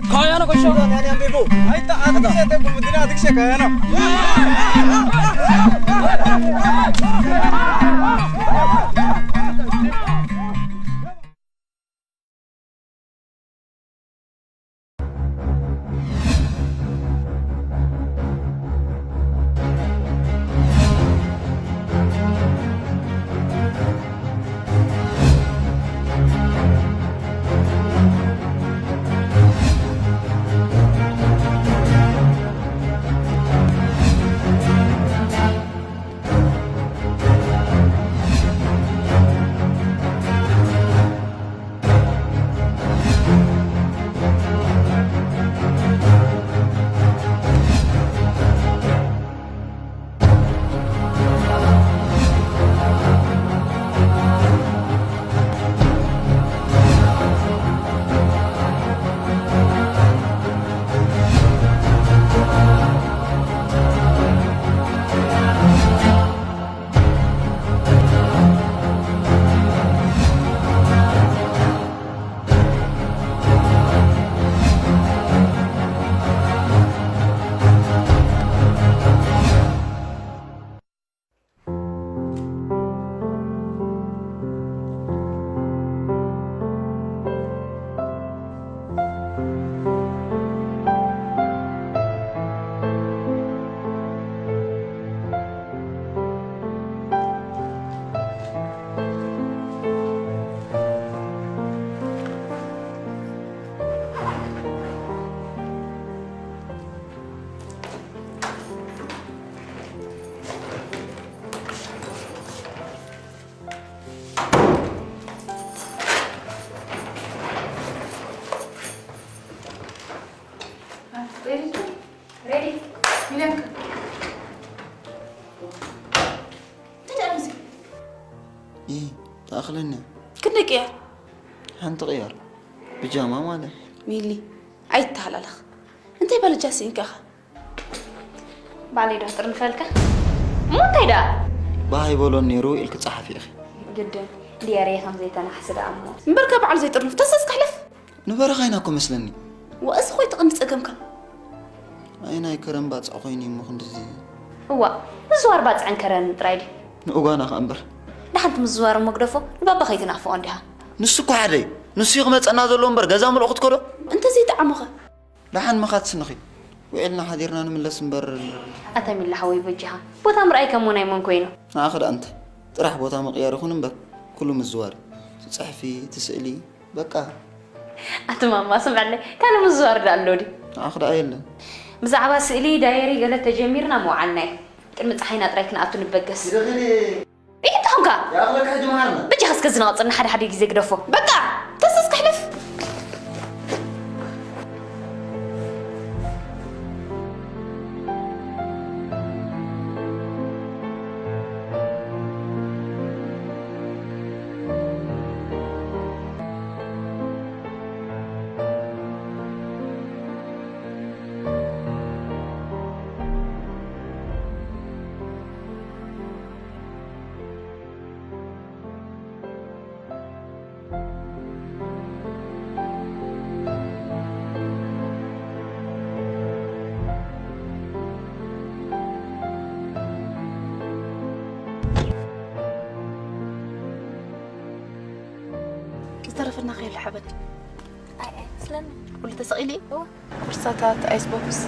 Kayana koşu. Ayta adikse de bu dina adikse kayana. ሬዲ? ሬዲ? ሚለንከ? እንታይ ደኣ ምስኪ? ኢ፣ ተኣኽለኒ። ክንደይ ቅያር? ሓንቲ ቅያር። ብጃማ ማለት። ሚሊ፣ ኣይተሃላለኽ። እንታይ በለጃ ስኢንካ ኢኻ? ባዕለይ ዶ ክጥርንፈልካ? እሞ እንታይ ደኣ? ብሃይ በሎን ነይሩ ኢልኪ ጸሓፊ ኢኺ። ግድን፣ ድያርየ ከም ዘይተናሕሲ ደኣ እሞ። እምበርከ በዓል ዘይጥርንፍ፣ ተሰስ ክሕለፍ። ንበረኻ ኢና እኮ መስለኒ። ወእዚ ኾይ ትቕንዲ ጸገምካ። ኣየናይ ከረን ባጽዕ ኮይኑ እሞ ክንድዚ? እዋ፣ ምዝዋር ባጽዕን ከረንን ጥራይ ድዩ? ንኡጋና ኸኣ እምበር። ደሓንቲ ምዝዋር እሞ ግደፎ፣ ንባባ ከይትናፍቖ እንዲኻ። ንሱ እኮ ሓደ እዩ። ንሱ እዩ ክመጸና ዘለዎ እምበር፣ ገዛ ምልኦ ክትከዶ? እንተዘይጠዓሞኸ? ደሓን ምኻድ ስንኺ። ውዒልና ሓዲርና ንምለስ እምበር። ኣታ ሚላ ሓወይ በጃኻ። ቦታ ምርኣይ ከም ናይ መን ኮይኑ? ንዓኺ ደኣ እንተ። ጥራሕ ቦታ ምቕያር ይኹን እምበር፣ ኩሉ ምዝዋር እዩ። ትጽሕፊ፣ ትስእሊ፣ በቃ። ኣቲ ማማ፣ ስምዐለይ፣ ካልእ ምዝዋር ደኣ ኣሎ ድዩ? ንዓኺ ደኣ የለን። ብዛዕባ ስእሊ፣ ዳየሪ ገለ ተጀሚርና ምውዓልና እዩ። ቅድሚ ጸሓይና ጥራይ ክንኣቱ ንበገስ። ይደኽል እየ። እንታይ ኾንካ? ይኣኽለካ ሕጂ መሃርና። በጃኻ እስከ ዝናወፅና ሓደ ሓደ ግዜ ግደፎ። በቃ! ተሰስ ክሕለፍ። ዝተረፈና ከየለ ሓበኒ። ኣይ፣ ኣይ፣ ስለኒ። ኩሉ ተሰቒሉ እዩ? እወ። ቦርሳታት፣ ኣይስ ቦክስ።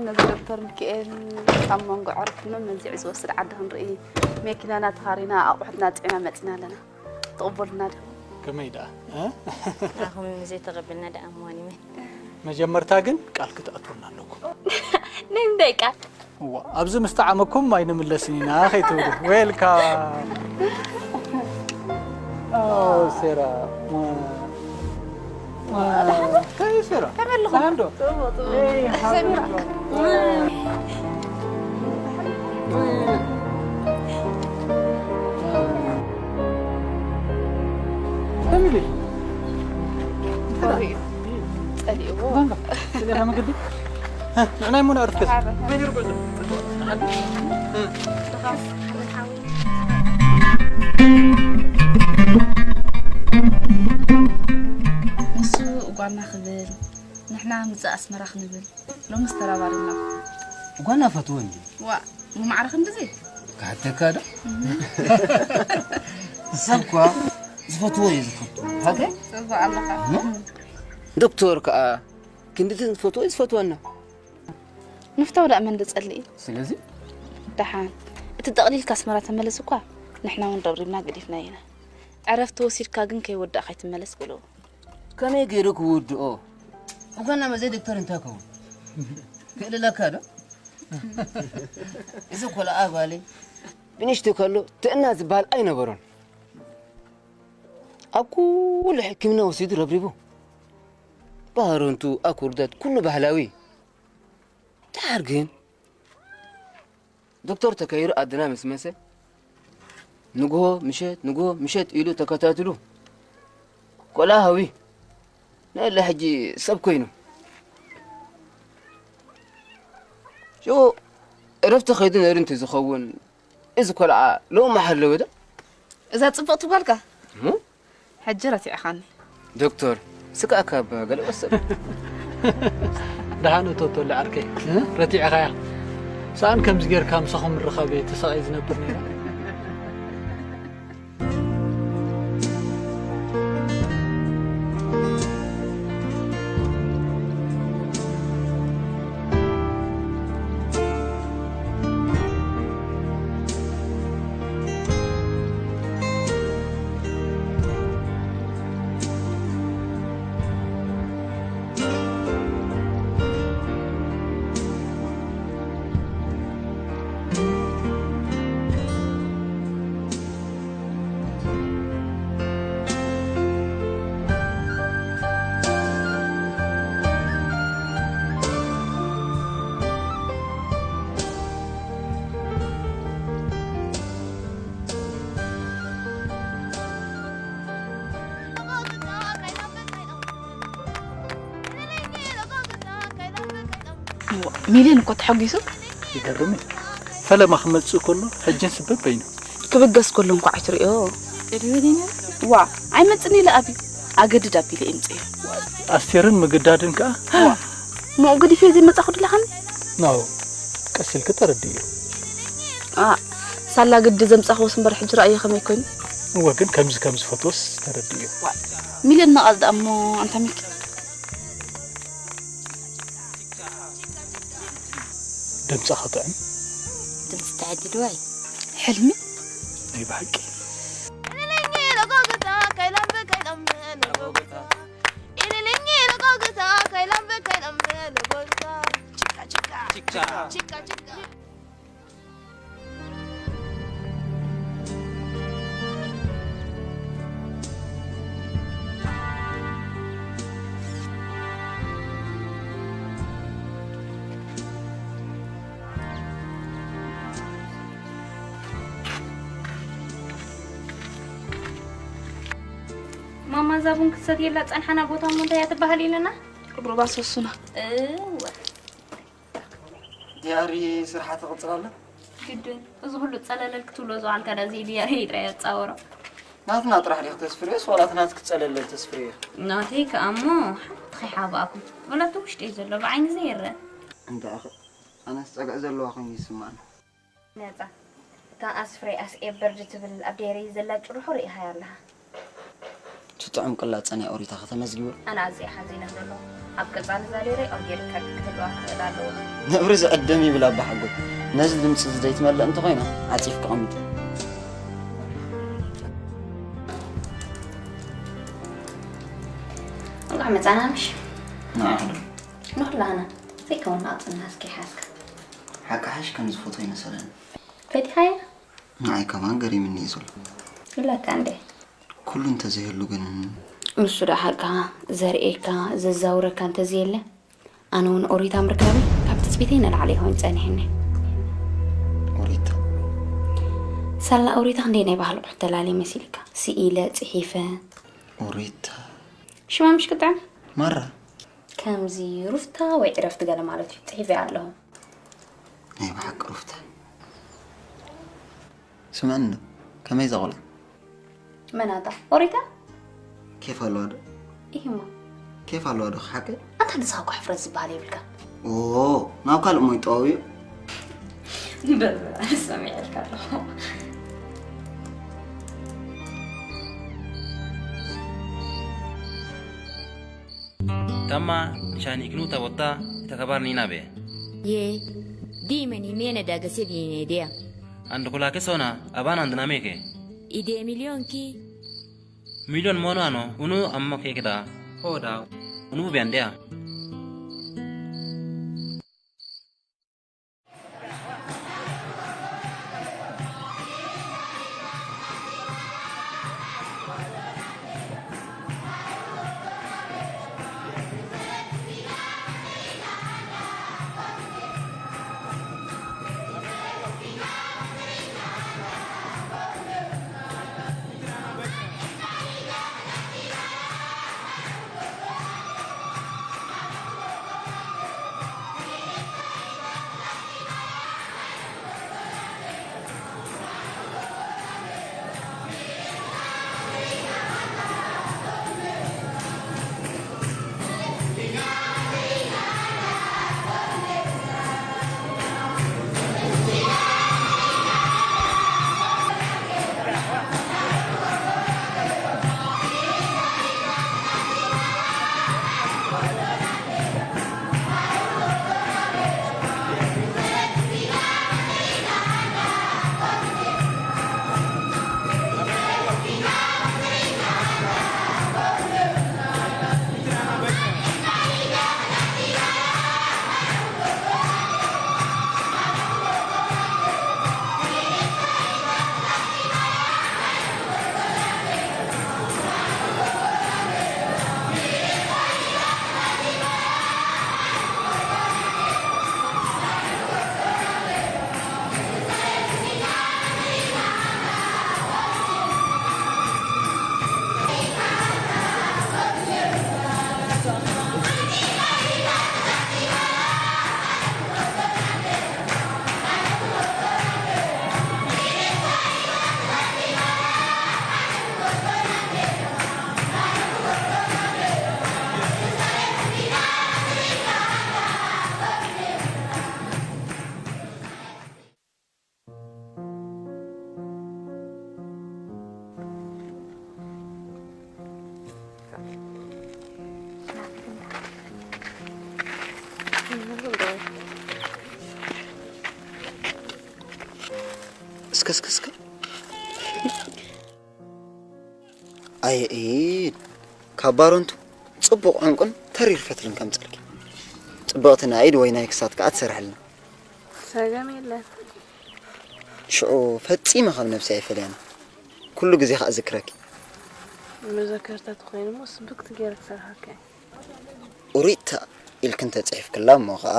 ነዚ ዶክተር ሚካኤል ካብ መንጎ ዕረፍቲ መመንዚዑ ዝወስድ ዓዲ ክንርኢ መኪናና ተኻሪና ኣቑሑትና ጽዒና መጺና ኣለና። ትቕበሉና ዶ? ከመይ ደኣ? እ? ንዓኹም ዘይተቐበልና ደኣ እሞ ኣነ መን? መጀመርታ ግን ቃል ክትኣትወና ኣለኩም። ንምንታይ ቃል? እዋ፣ ኣብዚ ምስ ጠዓመኩም ኣይንምለስን ኢና ከይትብሉ። ዌልካም። ኦ፣ ሴራ። ዋ፣ ዋ፣ እንታይ ሴራ? ከመይ ኣለኹም? ደሓን ዶ? ጽቡቕ፣ ጽቡቕ። ኤይ፣ ሰሚራ። ሓቢቢ። ከመይ ኢልሽ? ጸሊእዎ። ጸሊእካ መገዲ? እ፣ ንዕናይ እሞ ንዕርፍ ገዛ። ንሱ ጓና ክብል፣ ንሕና ምጽእ ኣስመራ ክንብል፣ ሎምስ ተራባሪብና። ጓና ፈትዎ እንዲ። ዋ፣ ብማዕረ ክንድዚ? ክሓተካ ዶ? ሰብ እኳ ዝፈትዎ እዩ ዝፈቱ። ሃገር? ጽቡቕ ኣለኻ። እ? ዶክተር ከኣ ክንድቲ ዝፈትዎ እዩ ዝፈትወና። ምፍታው ደኣ መን ዝጸልእ እዩ? ስለዚ? ደሓን፣ እቲ ጠቕሊልካ ኣስመራ ተመለስ እኳ፣ ንሕና እውን ረብሪብና ገዲፍናዮ ኢና። ዕረፍቲ ወሲድካ ግን ከይወዳእካ ኣይትመለስ በልዎ። ከመይ ገይሩ ክውድኦ? እኳ እናመዘ ዶክተር እንታይ ከውን? ክእልለካ ዶ? እዚ ቆልዓ ጓለይ ብንእሽቶ ከሎ ጥዕና ዝበሃል ኣይነበሮን። ኣብ ኩሉ ሕክምና ወሲዱ ረብሪቡ። ባህረንቱ፣ ኣኩርደት፣ ኩሉ ባህላዊ። ደሓር ግን ዶክተር ተቀይሩ ኣድና ምስ መሰ፣ ንግሆ ምሸት፣ ንግሆ ምሸት ኢሉ ተከታትሉ። ቆልዓ ሃዊ፣ ንእለ ሕጂ ሰብ ኮይኑ። ሽዑ፣ ዕረፍቲ ከይዱ ነይሩ እንተዝኸውን፣ እዚ ቆልዓ ሎሚ መሓለወ ዶ? እዛ ጽብቕቲ ጓልካ? እሞ? ሕጂ ረቲዕኻኒ። ዶክተር፣ ስጋእካ እባ ገለ ወሰድ። ደሓን እቶ ተወለ ዓርከይ፣ እ? ረቲዕኻያ። ሰኣን ከምዚ ጌርካ ምሳኹም ምርኻብ እየ ተሳቒ ዝነብር ነይረ። ሚልዮን እኮ ተሓጒሱ። ይገርም እዩ። ፈለማ ክመጽእ ከሎ ሕጅን ስበብ በይኑ። ክብገስ ከሎ እንኳዕ ኣይትርእዮ። ዋ፣ ኣይመጽእን ኢለ ኣብዩ። ኣገድድ ኣቢለ እምጽእ። ኣስቴርን ምግዳድን ከኣ። ዋ፣ ሞኡ ገዲፈ ዘይመጻኹ ድለኻኒ? ናው፣ ቀስ ኢልኪ ተረድእዮ። ኣ፣ ሳላ ግዲ ዘምጻኹስ እምበር ሕጂ ረኣዮ ከመይ ኮይኑ? እወ፣ ግን ከምዚ ከም ዝፈትወስ ተረድእዮ። ዋ፣ ሚልዮን ነቓጽ ደኣ እሞ ኣንታ ሚኪ። ድምጽኻ ጥዕም። ድምጺ ተዓዲድዋይ። ሕልሚ? ናይ ብሓቂ። ማማ፣ እዛ ቡን ክትሰትየላ ዝጸንሓና ቦታ እሞ እንታይ እያ ትበሃል ኢለና? ሩባ ሰሱና። እወ። ዲያሪ ስርሓ ትቕጽል ኣላ? ግድን። እዚ ኩሉ ጸለለል ክትብሎ ዝዋልካ ዳ ዘይድያ ጥራይ ኣጻወሮ። ናትና ጥራሕ ዲኽ ተስፍርዮስ ዋላ እቲ ናትኪ ጸለለል ተስፍርዮ? ናተይ ከኣ እሞ ሓንቲ ከይሓባእኩም። ወላ እቲ ውሽጠይ ዘሎ ብዓይኒ ዘይረአ። እንተ ኣኸ ኣነስ ጸግዒ ዘለዋ ኮይኑ ይስማዕኒ። ነጻ። እታ ኣስፍሬ ኣስኤ በርድ ትብል ኣብ ዴረይ ዘላ ጭርሖ ርኢኻያ ኣለኻ? ትጥዕም ቅላጸ ናይ ኦሪታ ከተመዝጊቡ። ኣነ ኣዝየ ሓዚነ ዘለኹ። ኣብ ቀጻሊ ዛሌረይ ኣብ ጌርካ ክትህልዋ ክኽእል ኣለዎ። ነብሪ ዝዕደም ይብል ኣባ ሓጎይ። ነዚ ድምጺ እዚ ዘይትመልእ እንተኾይና፣ ዓጺፍ ክቐምጥ። እንቋዕ መጻና ምሽ። ንዓኹ ዶ? ንኹላህና። ዘይከውን ናጽና እስኪ ሓዝካ። ሓቂ ሓሽ ከም ዝፈትዎ ይመሰለኒ። ፈቲኻያ? ንዓይ ከማን ገሪምኒ እዩ ዘሎ። ይብለካ እንዴ? ኩሉ እንተዘይህሉ ግን ንሱ ዶ ሓቅኻ ዘርእየካ፣ ዘዛውረካ እንተዘየለ፣ ኣነ እውን ኦሪታ ምርካበይ ካብ ትጽቢተይ ንላዕሊ ይኸውን ጸኒሕኒ። ኦሪታ? ሳላ ኦሪታ ክንደይ ናይ ባህሊ ቁሕተላሊ መሲልካ? ስኢለ፣ ጽሒፈ። ኦሪታ? ሽማ ምሽ ክጥዕም? ማራ? ከምዚ ሩፍታ ወይ ዕረፍቲ ገለ ማለት እዩ። ጽሒፈ ኣለኹ። ናይ ብሓቂ ሩፍታ። ስምዕኒ ዶ? ከመይ እዛ ቆልዓ? መናታ? ኦሪታ? ኬፍ ኣለዋ ዶ? ኢሂሞ። ኬፍ ኣለዋ ዶ ሓቂ? ኣንታ ንስኻ እኮ ሕፍረት ዝበሃል የብልካ። ኦ፣ ናብ ካልእ ሞይ ጠዋውዩ። በል፣ ሰሚዐልካ ኣለኹ። Tamma, nishani iknu tabota, itakabar ninabe. Ye, di meni mena daga sedi ne dia. Andu kula ke sona, abana andu nameke. Ide million ki. Million mono ano, unu amma ke keda. Hoda, unu bian dia. እስከ፣ እስከ፣ እስከ። ኣየ ኢድ፣ ካብ ባሮንቱ ጽቡቕ ዕንቁን ተሪር ፈትልን ከምጽልኪ። ጽብቕቲ ናይ ኢድ ወይ ናይ ክሳድ ከኣ ትሰርሕልና። ሰገም የለን። ሽዑ ፈጺመ ካብ ነብሰይ ኣይፈልያን። ኩሉ ግዜ ከኣ እዝክረኪ። መዘከርታ ተኾይኑ እሞ ስብክቲ ገይረ ክሰርሓካ እየ። ኡሪታ ኢልኪ እንተጽሒፍክላ እሞ ኸኣ።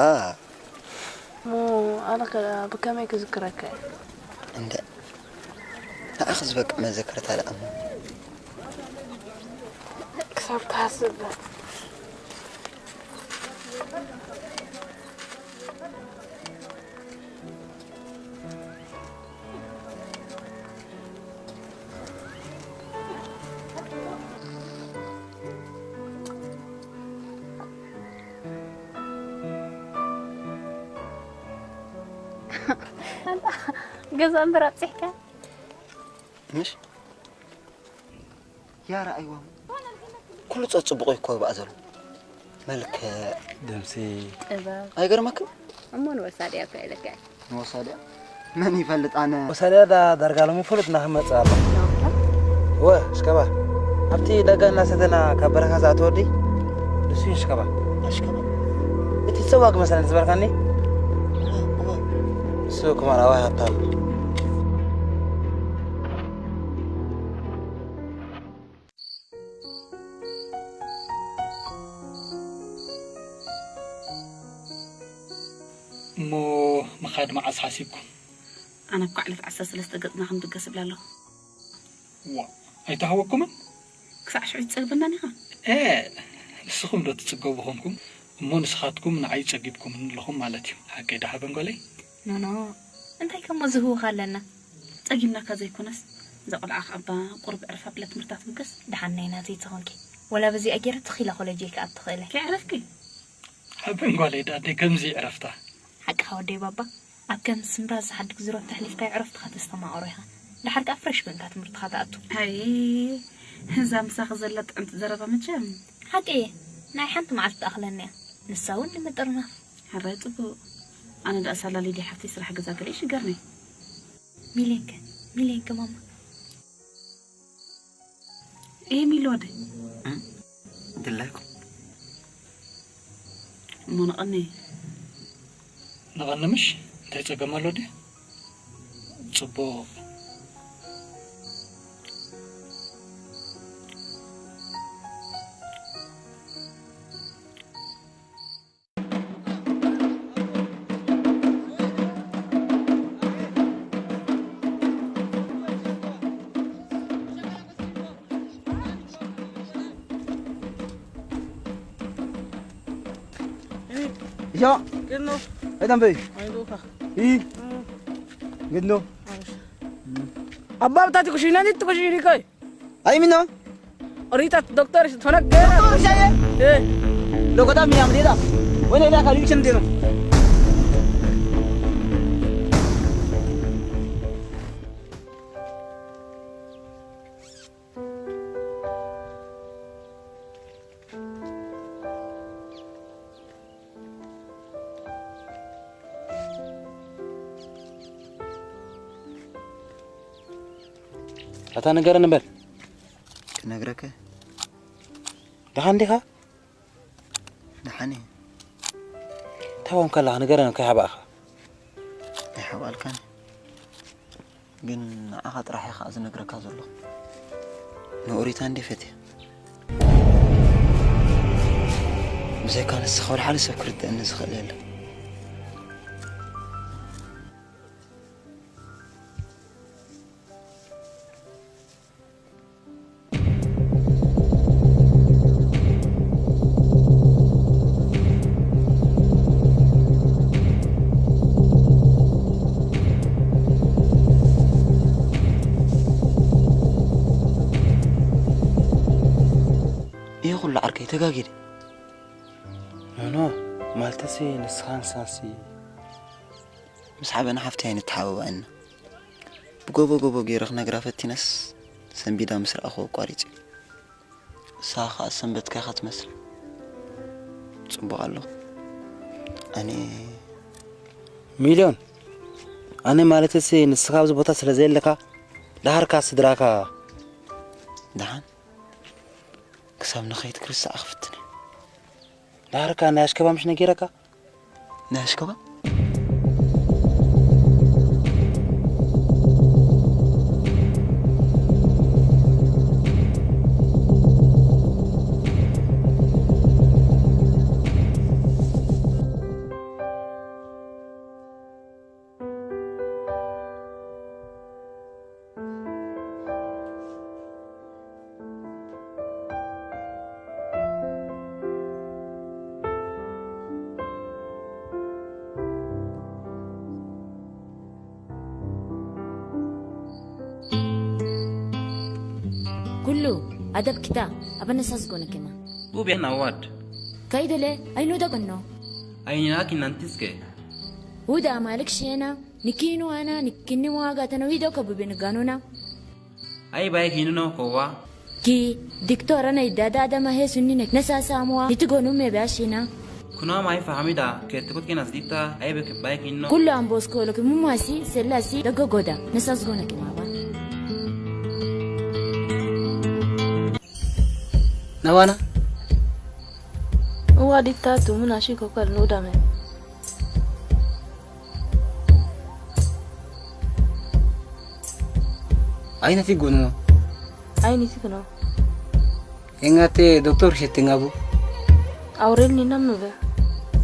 እሞ ኣነ ከ ብከመይ ክዝክረካ እየ? እንደ ንዓኺ ዝበቅዕ መዘከርታ ደኣ እሞ። ክሳብ ክሃስብ። ገዛ እምበር ኣብጺሕካ? ምሽ? ያ ረኣይዋ። ኩሉ ጸጽቡቑ ይኮ ይባእ ዘሎ። መልክዕ። ድምፂ። ጥበብ ኣይገርመክን? እሞ ንወሳድያ እኮ ኢለካ እየ። ንወሳድያ መን ይፈልጥ ኣነ። ወሳድያ ዳ ዳርጋ ሎሚ ፍሉጥ እናክመፅእ ኣሎ። ወ ሽከባ ኣብቲ ደገ እናሰተና ካብ በረኻ ዝኣተወ ወዲ ንሱ እዩ ሽከባ። ኣሽከባ እቲ ፀዋግ መሰለኒ ዝበልካኒ ንሱ ክማራዊ ሃብታም። እሞ ምኻድ መዓስ ሓሲብኩም? ኣነ እኳ ዕለት ዓሰርተ ሰለስተ ገፅና ክንድገስ እብላ ኣለኹ። ዋ ኣይተሃወኩምን? ክሳዕ ሽዑ ትፀግበናን ኢኻ። እ ንስኹም ዶ ትፅገቡ ኾንኩም? እሞ ንስኻትኩም ንዓይ ጸጊብኩምኒ ኣለኹም ማለት እዩ። ሓቀይ ዶ ሓበን ጓለይ? ኖኖ እንታይ ከሞ ዝህውኻ ኣለና። ፀጊብናካ ዘይኮነስ እዛ ቆልዓ ከኣባ ቁሩብ ዕረፍ ኣብላ ትምህርታ ትብገስ። ደሓን ናይ ናተይ ተኾንኪ ወላ በዚኣ ገይረ ትኺላ ኮለጀይ ክኣቱ ክእለ። ከይዕረፍኪ? ሓበን ጓለይ ደኣደይ ከምዚ ዕረፍታ። ሓቅኻ ወደይ ባባ ኣብ ከም ስምራ ዝሓድግ ዝሮት ተሕሊፍካ ዕረፍትኻ ተስተማቕሮ ኢኻ። ደሓር ከኣ ፍረሽ ኮንካ ትምህርትኻ ትኣቱ። ኣይ እዛ ምሳኺ ዘላ ጥዕምቲ ዘረባ መቸም። ሓቂ እየ ናይ ሓንቲ መዓልቲ ትኣኽለኒ እያ ንሳ እውን ንምጥርናፍ። ሕራይ ጽቡቕ። ኣነ ደኣ ሳላ ሊድያ ሓፍተይ ስራሕ ገዛ ገለ ይሽገርኒ። ሚልዮንከ ሚልዮንከ ማማ። ኤ ሚሎድ ድላይኩም እሞ ንቐኒ ንቐኒ ምሽ እንታይ ጸገም ኣሎ ድዩ? ጽቡቕ Isha, Kenno, etan bei. Aidoka. I, gedno. Abba ta ti kushina ni ti kushini kai. Ai mino. Rita doctor is tona gera. Isha ye. Eh, Lo kota mi amrida. Wene ila kali chen dino. ኣታ ንገረኒ በል። ክነግረከ ደሓን ዲኻ? ደሓን እየ። እንታይ ኮንካ ኣለኻ? ንገረኒ ከይሓባእኻ። ኣይሓባልካን ግን ንዓኻ ጥራሕ እየ ከዓ ዝነግረካ ዘለኹ። ንኦሪታ እንዴ ፈትየ ብዘይካ ንስኻ ወላ ሓደ ሰብ ክርድአኒ ዝኽእል የለን። ይህ ኩሉ ዓርከይ ተጋጊደ ኖኖ ማለተሲ ንስኻ ንሳንሲ ምስ ሓበን ሓፍቲ ኣይንተሓባባእና ብጎቦ ጎቦ ገይረ ክነግራ ፈቲነስ ሰንቢዳ ምስ ረኣኹ ኣቋሪፂ ንስኻ ከዓ ሰንበትካ ኢኻ ትመስል ፅቡቕ ኣለኹ ኣነ ሚልዮን ኣነ ማለተሲ ንስኻ ኣብዚ ቦታ ስለ ዘየለካ ደሃርካ ስድራካ ደሓን ክሳብ ንኸይድ ክርስዓ ክፍትነ ደሃርካ ናይ ኣሽከባ ምሽ ነጊረካ ናይ ኣሽከባ ኩሉ ኣደብ ክታ ኣበነሳስ ጎነ ክማ ኡቤ ናዋድ ካይደለ ኣይኑዳ ጎኖ ኣይኒና ኪናንቲስከ ውዳ ማልክ ሼና ንኪኑ ኣና ንኪኒ ዋጋ ተነዊዶ ከብብን ጋኑና ኣይ ባይ ኪኑኖ ኮዋ Ki, diktora na idada adama hesu nine nasa samua niti gonu me be ashina. Kuna mai fahamida ke tukut kina zdita ai be ke bai kinno. Kullu ambo skolo ke mumasi selasi dagogoda nasa zgona ke maba. Nawana? Uwa dita tu muna shi kokal nudame. Aina ti gono? Aini ti gono? Engate doktor shetengabu. Aurel ni namebe.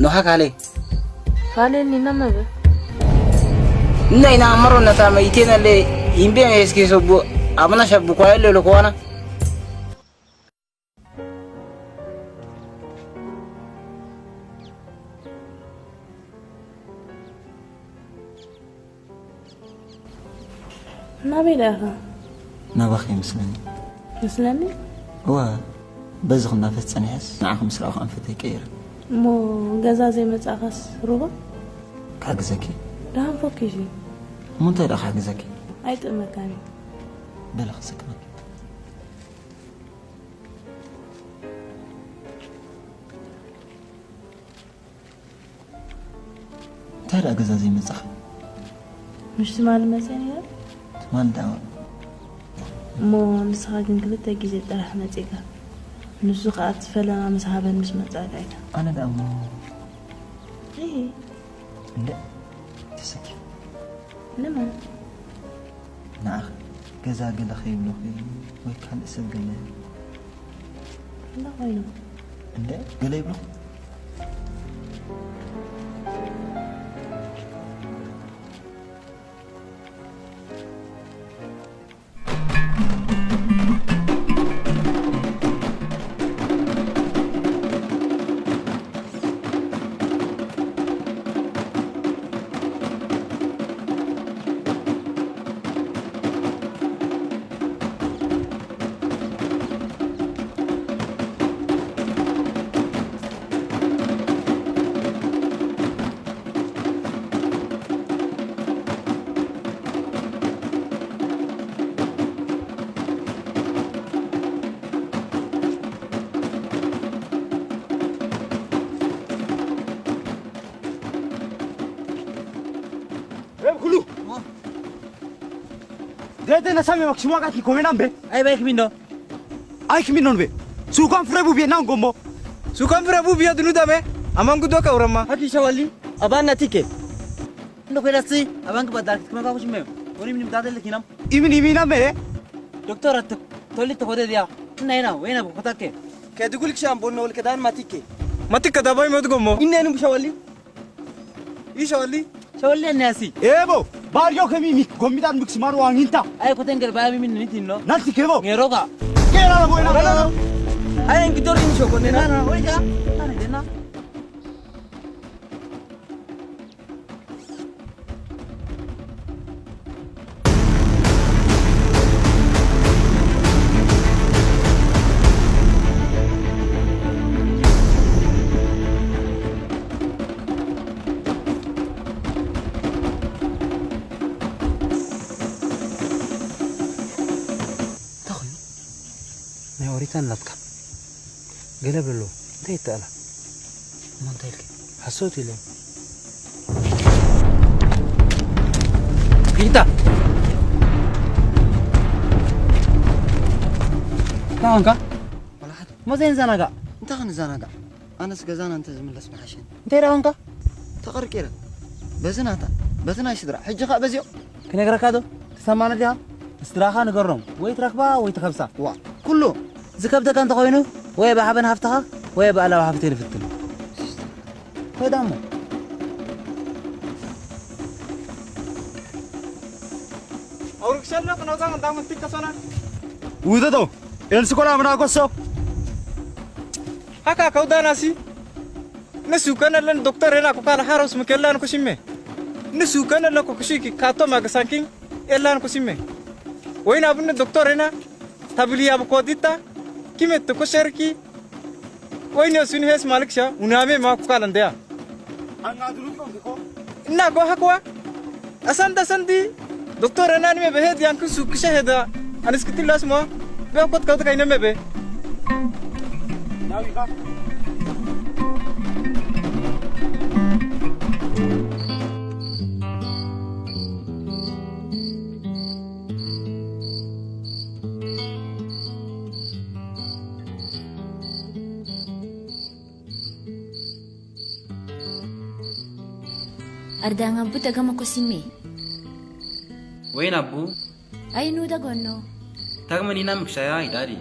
No hakale. Falel ni namebe. Nna ina amaro na tama itena le imbe eske sobu abana shabu kwa ele lo kwana. ናበይ ደኣ ኢኻ? ናባኺ ይመስለኒ። መስለኒ? እወ፣ በዚ ክናፈስ ጸኒሐስ ንዓኺ ምስ ረኣኹ ኣንፈተይ ቀይረ። እሞ ገዛ ዘይመጻእካስ ሩባ? ክሕግዘኪ። ደሃን ፈኪሱ እዩ። እሞ እንታይ ደኣ ክሕግዘኪ? ኣይጥዕመካን እዩ። በለ ክስከመኪ። እንታይ ደኣ ገዛ ዘይመጻኻ? ምሽ ትማሊ መጸ ነይረ። ትማሊ ደኣ እሞ ንስኻ ግን ክልተ ግዜ ጥራሕ መጺእካ። ንሱ ከኣ እቲ ፈለማ ምስ ሃበን ምስ መጻእካ ኢኻ። ኣነ ደኣ እሞ እሂ። እንደ ተሰኪ። ንመን? ንዓኺ። ገዛ ገለ ከይብሉኺ ወይ ካልእ ሰብ ገለ። እንዳ ኮይኑ። እንደ ገለ ይብሉኺ? ረብ ኩሉ ደደ ነሳሚ መክሽማቃት ኮሜናም ቤ። Ai bai kimindo? Ai kimindo be. Sukan frebu be nan gombo. Sukan frebu be dunu dame. Amangu doka urama. Haki shawali. Abana tike. Ndo kweda si. Abangu badal kima ka kushime. Oni mini badal kinam. Imin imin am be. Doktor at toli to kode dia. Naina wena bukotake. Ke dugul kisham bonno wal kedan matike. Matike da bai mod gombo. Inne nu shawali. Isholi. Shawali nasi. Ebo. Barrio kemi mi gomidan mix maru anginta. Ai kuten gel ba mi min nitin no. Nasi kebo. Ngeroga. Kera la buena. Ai en kitor in shoko nena. Oiga. Ana dena. እንታይ ኮይኑ? ናይ ኦሪት ኣላትካ። ገለ በሎ፣ እንታይ ይተኣላ? እሞ እንታይ ኢልኪ? ሓሶት ኢለ። ጊታ! እንታይ ኾንካ? ወላ ሓደ። እሞ ዘይንዘናጋዕ። እንታይ ክንዘናጋዕ? ኣነስ ገዛና እንተ ዝምለስ ምሓሸኒ። እንታይ ደኣ ኾንካ? ተቐርቂረ። በዚ ናታ፣ በቲ ናይ ስድራ፣ ሕጂ ኸኣ በዚኦ። ክነግረካ ዶ? ትሰማኒ ዲኻ? ንስድራኻ ንገሮም። ወይ ትረክባ ወይ ትኸብሳ። ዋ፣ ኩሉ ዝከብደካ እንተኾይኑ ወይ ብሓበን ሃፍትኻ ወይ ብኣላዊ ሃፍተይ ንፍትን። ከይዳ እሞ። Auruk shalla kana zan da mun tikka sona. ውደዶ፣ ኤልስኮላ ምናጎሶ። Haka kaudana si. Nisu kana lan doktor ena ko kala haros mukella ko shimme. Nisu kana lan ko kushiki kato magasankin elan ko shimme. Wayna bunne doktor ena tabli abu kodita. Kimet ko sherki. Wayna suni hes malikisha uname ma ko kala ndeya. Anga durut ko ko. Ina ko hakwa. Asanda sandi. Doktor ena ni me behed yankin su kisha heda. Anis kitin las mo. Be kot kot kai neme be. Ardang abu taga makosime. Wain abu? Ay nu dagono. Taga manina miksaya idadi.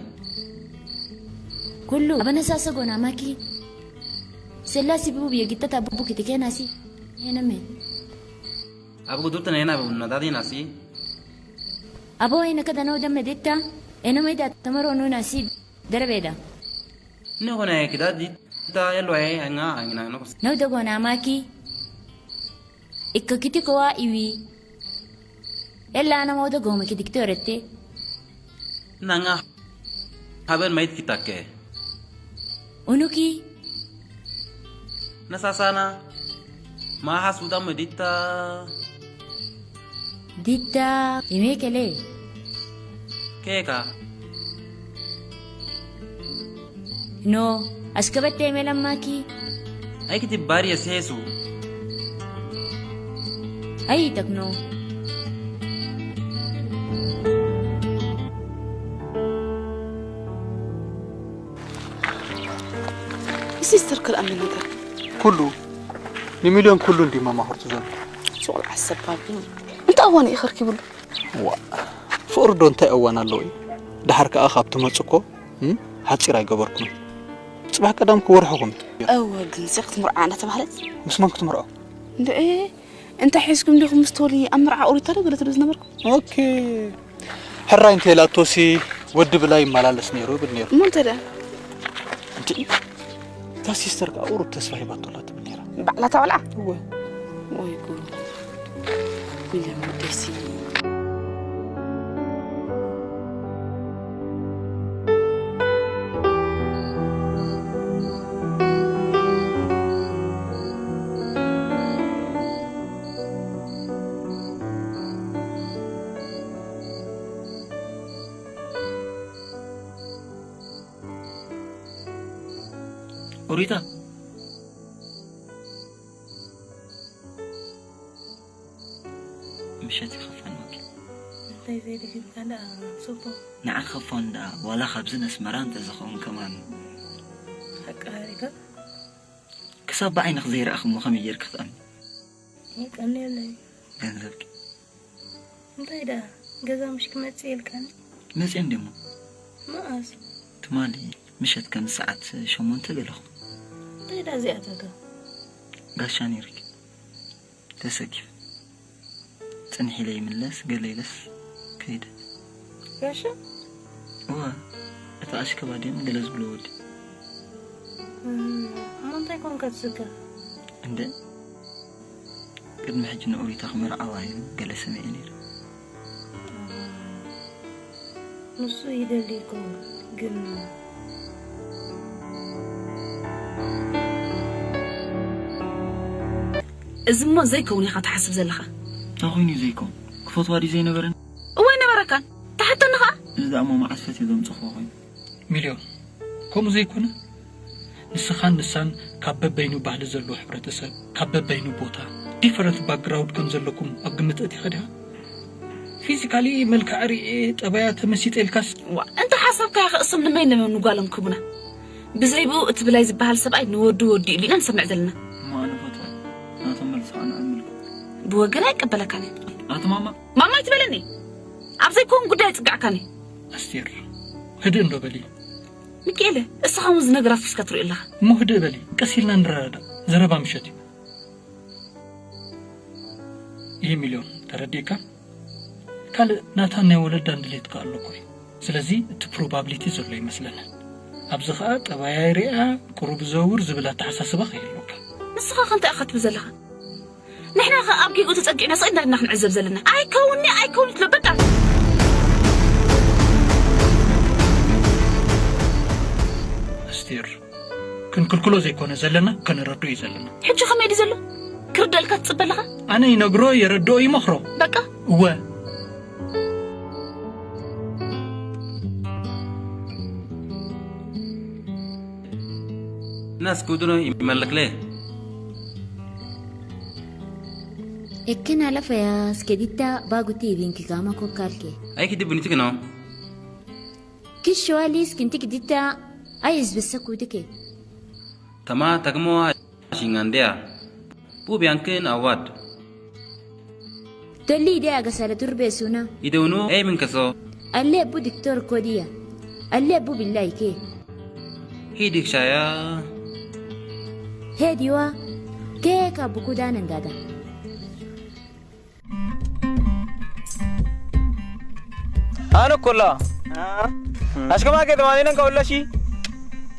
Kullu abana sasa gona maki. Sella si bubu ya gitta tabubu kitikena si. Ename. Abu gudur tanena abu nadadi nasi. Abo ina kada no dame ditta. Ename da tamaro no nasi. Darabeda. Ne gona ya kidadi ta yalwa ya anga angina no. No dagona maki. Ikka kiti kowa iwi. Ella ana mawda goma kiti kiti orette. Nanga haben mait kitake. Unuki. Nasasana. Mahas uda medita. Ditta, ime kele. Keka. No, askabate melamaki. Ay kiti bari asesu. Ay takno. Sister kal amin ነገር ኩሉ ንሚልዮን ኩሉ እንዲ መማኽርቱ ዘሎ። ሱቕ ዓሰባቢ። እንታይ እዋን እዩ ኸርኪብሉ? ዋ፣ ፍቕሪ ዶ እንታይ እዋን ኣለዎ እዩ? ደሓር ከኣ ካብ ትመጹ እኮ፣ እም፣ ሓጺር ኣይገበርኩምን። ጽባሕ ቀዳም ክወርሕኹም እዩ። እወ፣ ግን እዚኣ ክትምርዓ እናተባህለት? ምስ መን ክትምርዖ? እንድዒ፣ እንታይ ሒዝኩም ዲኹም ምስ ተወሊ ኣብ መርዓ ኦሪታ ዶ ገለ ትብሉ ዝነበርኩም? ኦኬ። ሕራይ እንተ ኢላቶሲ ወዲ ብላይ ይመላለስ ነይሩ ይብል ነይሩ። እሞ እንተ ደኣ? እንድዒ፣ እታ ሲስተር ከኣ ቁሩብ ተስፋ ሂባቶ ኣላ ትብል ነይራ። ባዕላ እታ ቆልዓ? እወ። ወይ ጉድ። ዊልያም ወደሲ። ኦሪታ። ምሸት ይኸፋን ወኪ። እንታይ ዘይደጊምካ ደኣ ጽቡቕ። ንዓ ኸፋን ደኣ ዋላ ካብዚ ነስመራ እንተ ዝኸውን ከማን። ሓቂ ሃሪካ? ክሳብ ብዓይንኽ ዘይረኣኽሞ ከመይ ጌርክ ክትኣምን? ይቀንየለይ። ገንዘብኪ? እንታይ ደኣ ገዛ ምሽ ክመጽእ ኢልካኒ? መጽየ እንድሞ። መኣስ? ትማሊ ምሸት ከም ሰዓት ሸሞንተ ገለኹ። እንታይ ደኣ እዚኣተካ? ጋሻ ነይርኪ። ተሰኪፈ። ጽንሕ ኢለ ይምለስ፣ ገለ ኢለስ ከይደ። ጋሻ? እወ፣ እቲ ኣሽከባ ድዮም ገለ ዝብሎ ወዲ። እም፣ እሞ እንታይ ኮንካ ትዝክር? እንደ ቅድሚ ሕጂ ንኦሪታ ክምርዓዋ እዩ ገለ ሰሚዐ ነይረ። ንሱ ይደሊ ይኸውን፣ ግን እዚ እሞ ዘይከውን ኢኻ ትሓስብ ዘለኻ። እንታይ ኮይኑ እዩ ዘይከውን? ክፈትዋ ድዩ ዘይነበረን? እወ ኣይነበረካን። ትሓተኒ ኸኣ? እዚ ደኣ እሞ መዓስ ፈትየ ዘምጸኽዎ ኮይኑ? ሚልዮን፣ ከምኡ ዘይኮነ፣ ንስኻን ንሳን ካብ በበይኑ ባህሊ ዘለዎ ሕብረተሰብ፣ ካብ በበይኑ ቦታ፣ ዲፈረንት ባክግራውንድ ከም ዘለኩም ኣብ ግምት ኣእቲኻ ዲኻ? ፊዚካሊ መልክዓ ርእየ፣ ጠባያ ተመሲጠ ኢልካስ? ዋእ፣ እንተ ሓሰብካዮ ኸ እሶም ንመን ነመን ንጓሎም ክህቡና? ብዘይ ብኡ እቲ ብላይ ዝበሃል ሰብኣይ ንወዱ ወዱ ኢሉ ኢና ንሰምዕ ዘለና። እሞ ኣነ ፈትዋ፣ ናቶም መልሲ ኸኣ ንኣምልኩም። ብወገን ኣይቀበለካን እየ። ኣቲ ማማ። ማማ ኣይትበለኒ። ኣብ ዘይከውን ጉዳይ ኣይጽጋዕካን እየ። ኣስቴር፣ ህድእ እንዶ በሊ። ሚካኤለ፣ እስኻ እውን እዚ ነገራት ሒዝካ ትሪኦ ኣለኻ። እሞ ህድእ በሊ፣ ቀስ ኢልና ንረዳዳእ። ዘረባ ምሸት እዩ። ይህ ሚልዮን፣ ተረዲእካ? ካልእ ናታን ናይ ወለዳን ድሌት ከኣ ኣሎ እኮ እዩ። ስለዚ እቲ ፕሮባብሊቲ ዘሎ ይመስለኒ። ኣብዚ ኸኣ ጠባያይ ሪኣ፣ ቁሩብ ዘውር ዝብል ኣተሓሳስባ ከይህልወካ። ንስኻ ከ እንታይ ኢኻ ትብል ዘለኻ? ንሕና ኸ ኣብ ጌግኡ ተጸጊዕና ስቕ ኢልና ኢና ክንዕዘብ ዘለና። ኣይከውን'ዩ፣ ኣይከውን'ዩ ትብሎ፣ በቃ። ኣስቴር፣ ክንክልክሎ ዘይኮነ ዘለና፣ ከነረድኦ እዩ ዘለና። ሕጂ ኸመይ ድዩ ዘሎ? ክርደኣልካ ትጽበ ኣለኻ? ኣነ ይነግሮ፣ የረድኦ፣ ይመኽሮ። በቃ። እወ። skuduno imalakle. Ekkena la faya skedita baguti vinki gama kokkalke. Ay ki dibuni tikno. Kishwali skintik dita ay izbisa kudike. Tama takmo shingandia. Bu biankin awad. Tolli ide aga sala turbe suna. Ide unu ay min kaso. Alle bu diktor kodiya. Alle bu billahi ke. Hi dik shaya. He diwa. Ke ka bukudan ndada. Ano kolla. Ashkama ke tamani nan ka ulla shi.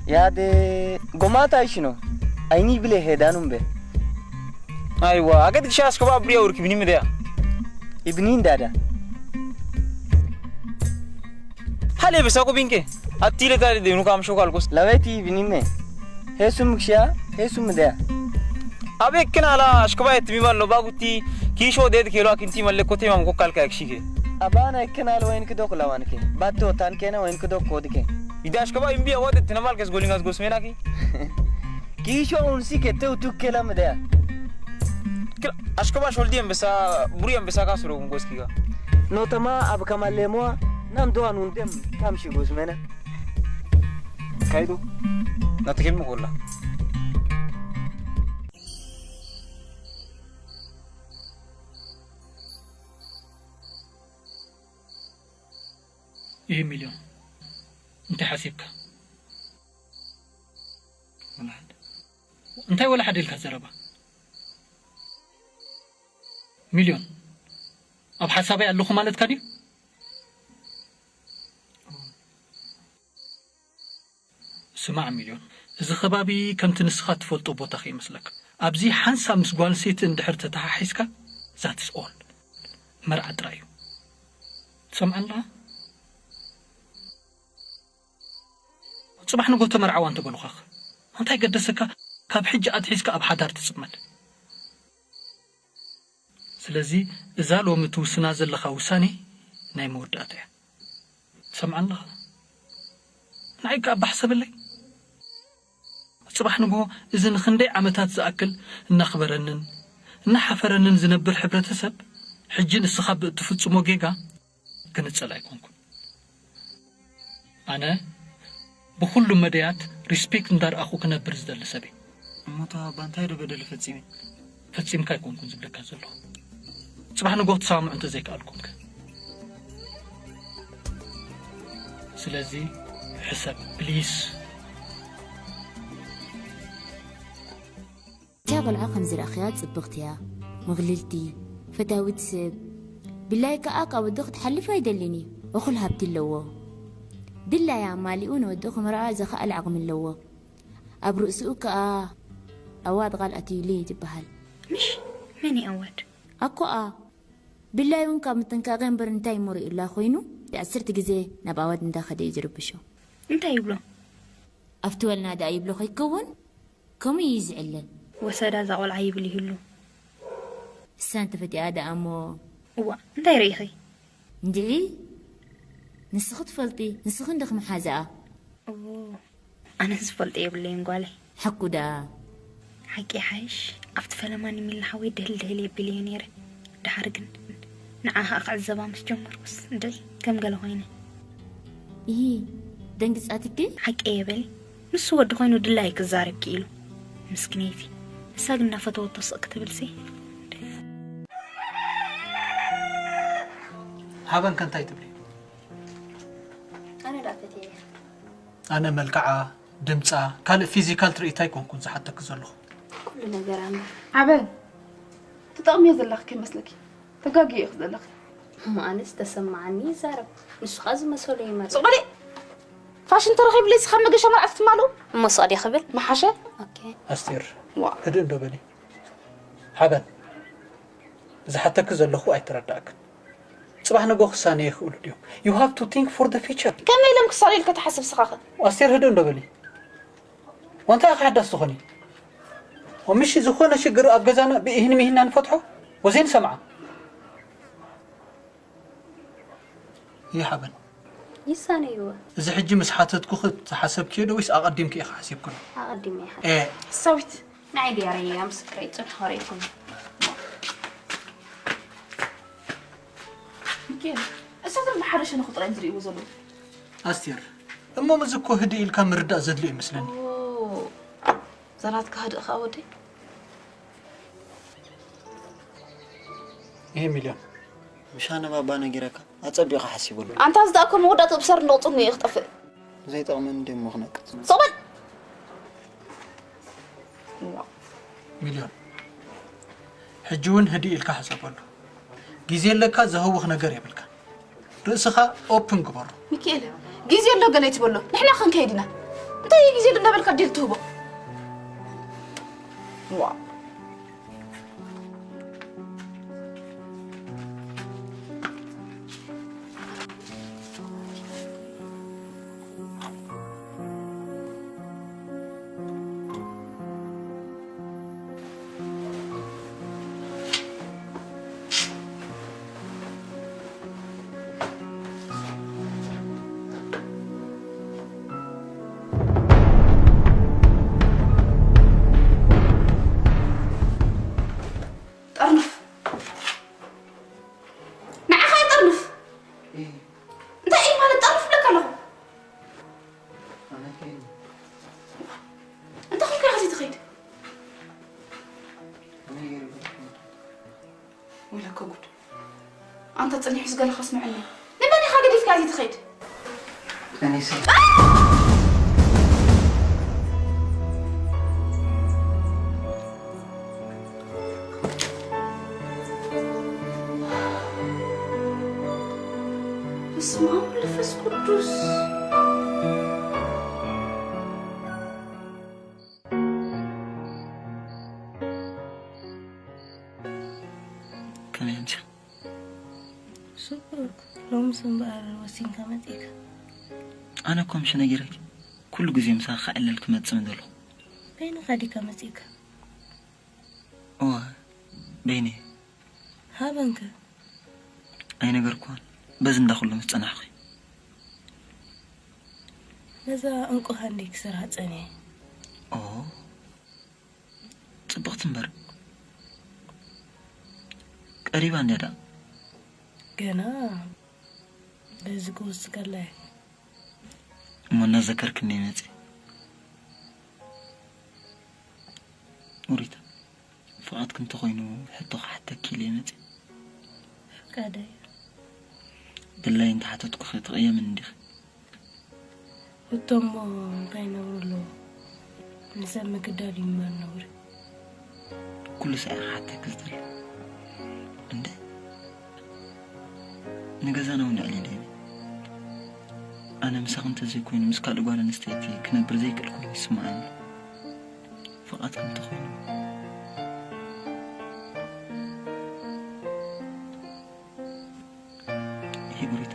Yaade gomata ishino. Aini bile hedanum be. Aywa, agad gisha ashkaba abriya urki bini midaya. Ibni ndada. Hale bisa ko binke. Atile tale de nuka amsho kalkos. Laweti ibni me. Hesum gisha, hesum midaya. Abe kena la ashkaba et mimal lo baguti kisho de kelo akinti malle kote mam ko kalka yakshike. Abana kena lo en kido kulawanke. Bato tan kena wen kido kodike. Ida ashkaba imbi awad et namal kes golingas gosmenaki. Kisho unsi ke teu tu kela midaya. Kila, ashkaba sholdi ambesa, buri ambesa ka suro ungoski ga. No tama ab kama lemo, nam do anun dem kam shi gosmena. Kaido. Na tikem kolla. ይህ ሚሊዮን እንታይ ሓሲብካ? እንታይ ወላ ሓደ ኢልካ ዘረባ? ሚልዮን፣ ኣብ ሓሳበይ ኣለኹ ማለትካ ድዩ? ስማዕ ሚልዮን፣ እዚ ከባቢ ከምቲ ንስኻ ትፈልጦ ቦታ ከይመስለካ። ኣብዚ ሓንሳብ ምስ ጓል ኣንስተይቲ እንድሕር ተተሓሒዝካ፣ that's all። መርዓ ጥራይ እዩ። ትሰምዓኒ ኣለኻ? ጽባሕ ንጎ ተመርዓዋ እንተበሉኻኸ? እንታይ ገደሰካ ካብ ሕጂ ኣትሒዝካ ኣብ ሓዳር ትጽመድ? ስለዚ እዛ ሎሚ ትውስና ዘለኻ ውሳኔ ናይ መወዳእታ እያ። ትሰምዓኒ ኣለኻ? ንዓይ ከኣ ባሕ ሰበለይ። ጽባሕ ንግሆ እዚ ንኽንደይ ዓመታት ዝኣክል እናኽበረንን እናሓፈረንን ዝነብር ሕብረተሰብ፣ ሕጂ ንስኻ ብእትፍጽሞ ጌጋ ክንጸል ኣይኮንኩን። ኣነ ብኹሉ መደያት ሪስፔክት እንዳርኣኹ ክነብር ዝደሊ ሰብ እየ። እሞ እታ ኣባ እንታይ ዶ በደል ፈጺመ? ፈጺምካ ኣይኮንኩን ዝብለካ ዘለኹ። ጽባሕ ንግሆ ክትሰማምዑ እንተዘይከኣልኩምከ? ስለዚ ሕሰብ ፕሊስ። እታ ቆልዓ ከም ዝረኣኽያ ጽብቕቲ እያ፣ ምቕልልቲ፣ ፈታዊት ሰብ። ብላይ ከኣ ካብ ወዱ ክትሓልፍ ኣይደልን እዩ። እኹል ሃብቲ ኣለዎ። ድላያ ኣማሊኡ ንወዱ ክምርዓ ዘኽኣል ዓቕሚ ኣለዎ። ኣብ ርእስኡ ከኣ ኣዋድ ቃል ኣትዩሉ እዩ ዝበሃል። ምሽ? መን እዩ ኣዋድ? ኣኮኣ። ብላይ እውን ካብ ምጥንቃቄ እምበር እንታይ እሞ ርእዩላ ኮይኑ፣ ዓሰርተ ግዜ ናብ ኣዋድ እንዳኸደ እዩ ዝርብሾ። እንታይ ይብሎ? ኣብቲ ወልና ደኣ ይብሎ ከይከውን፣ ከምኡ እዩ ዝዕለል። ወሰዳ እዛ ቆልዓ ይብል ይህሉ። እሳ እንተፈቲኣ ደኣ እሞ። እዋ፣ እንታይ ርኢኺ? እንድዒ፣ ንስኺ ትፈልጢ፣ ንስኺ እንዲኺ መሓዛኣ። እዎ፣ ኣነ ዝፈልጦ የብለይን ጓለይ። ሓቁ ደኣ። ሓቂ ይሓይሽ፣ ኣብቲ ፈለማ ንሚሊ ሓወይ ድህል ድህል የቢለዮ ነይረ። ደሓር ግን ንዓኻ ክዕዘባ ምስ ጀመርኩስ እንድዒ ከም ገለ ኮይነ። እሂ፣ ደንግጻትኪ? ሓቂ እየ በሊ። ንሱ ወዲ ኮይኑ ድላይ ክዛረብ ክኢሉ። ምስኪነይቲ። ንሳ ግን እናፈተወቶ ስቕ ክትብልሲ። ሓበን ከ እንታይ ትብሊ? ኣነ ደኣ ፈትየ። ኣነ መልክዓ፣ ድምጻ፣ ካልእ ፊዚካል ትርኢት ኣይኮንኩን ዝሓተኪ ዘለኹ። ኩሉ ነገር ኣምር። ሓበን ትጠቕምዮ ዘለኺ ከይመስለኪ። ተጋግዮ ኢኺ ዘለኺ። እሞ ኣነስ ተሰማዓኒ ይዛረብ። ንሱ ኸኣ ዝመሰሎ ይመርጽ። ስቕ በሊ። ፋሽን ተረኺብለይ ስኻ መገሻ መርዓት ትማሉ። እሞ ስቕ ድየ ክብል? መሓሸ። ኦኬ። ኣስቴር፣ ዋ። ህድእ እንዶ በሊ። ሓበን፣ ዝሓተኪ ዘለኹ ኣይተረዳእክን። ጽባሕ ንግሆ ክሳነ ይኽእሉ ድዮም? You have to think for the future። ከመይ ኢሎም ክሳነ ኢልካ ትሓስብ ስኻኸ? ኣስቴር፣ ህድእ እንዶ በሊ። ወንታ ኢኻ ሓዳስ ትኾኒ? ወምሽ ዝኾነ ሽግር ኣብ ገዛና ብኢህን ሚሂንና ንፈትሖ? ወዘይንሰምዓ። ይሓበን። ይሳነይዎ። እዚ ሕጂ ምስ ሓተትኩኺ ዝሓሰብክዮ ዶ ወይስ ኣቐዲምኪ ኢኺ ሓሲብክሉ? ኣቐዲመ እየ ሓሲበ። ሳዊት ንዓይ ገይረያ ምስክረይ ጽንሖ ርኢኹም። ሚኪኤል እሳቶም ብሓደ ሸነኹ ጥራይ እዮም ዝርእይዎ ዘለዉ። ኣስቴር እሞ እዚ እኮ ህድእ ኢልካ ምርዳእ ዘድልዮ ይመስለኒ። ዘናትካ ህድእ ከኣ ወደይ። ይሄ ሚልዮን ምሻነ ባባ ነጊረካ ኣጸቢቑ ሓሲቡሉ። ኣንታ ዝዳእኮ መወዳእትኡ ብሰር እንደ ቅጹል ንእየ ክጠፍእ። ዘይጠቕመኒ ደሞ ክነቅጽ። ሶበል ሚልዮን ሕጂ እውን ህድእ ኢልካ ሕሰበሉ። ግዜ ኣለካ ዘህውኽ ነገር የብልካ። ርእስኻ ኦፕን ግበሮ። ሚካኤል ግዜ ኣሎ ገለ ትበሎ ንሕና ክንከይድ ኢና። እንታይ እዩ ግዜ ኣሎ እንዳበልካ ዲል ትህቦ? ዋ ጠርንፍ ንዓኻ ይጠርንፍ እንታይ እዩ ማለት ጠርንፍ ብለካ ኣለኹ እንታይ ኮንካ ኢኻ ትኸይድ ወይለከ ጉድ ኣንተ ጽኒሑስ ገለ ከስምዐኒ ንመን ኢኻ ገዲፍካ እዚ ትኸይድ ቀኒሰ በስመ አብ ወመንፈስ ቅዱስ ከመይ ኣምሲኻ ሽኩር ሎምስ እምበኣር ወሲንካ መጺእካ ኣነ እኮ ምሽ ነጊረኪ ኩሉ ግዜ ምሳኻ ክዕለል ክመጽእ ምደለኹ በይንኻ ዲካ መጺእካ እወ በይነይ ሃበንከ ኣይነገርኩዋን በዚ እንዳ ኩሉ ምስ ጸናሕኺ ነዛ እንቁ ሃንደይ ክሰርሃ ጸኒሐ ኦ ጽብቕቲ እምበር ቀሪባ እንድያ ደኣ ገና በዚ ክወስድ ከላ እየ እሞ እናዘከርክኒ መጺ ኡሪታ ፍቓድኪ እንተኾይኑ ሕቶ ክሓተኪ ኢለ መጺ ፍቃደይ ድላይ እንተሓተትኩኺ ትቕየምኒ እንዲኺ እቶሞ እንታይ ነብሩ ኣለዎ ንሰብ ምግዳል ይመን ነብሪ ኩሉ ሳዕ ክሓተኪ ዝደሊ እንደ ንገዛና እውን ኣዕሊለ እየ ኣነ ምሳኺ እንተዘይኮይኑ ምስ ካልእ ጓል ኣንስተይቲ ክነብር ዘይክእል ኮይኑ ይስምዓኒ ፍቓድኪ እንተኾይኑ ይብሪታ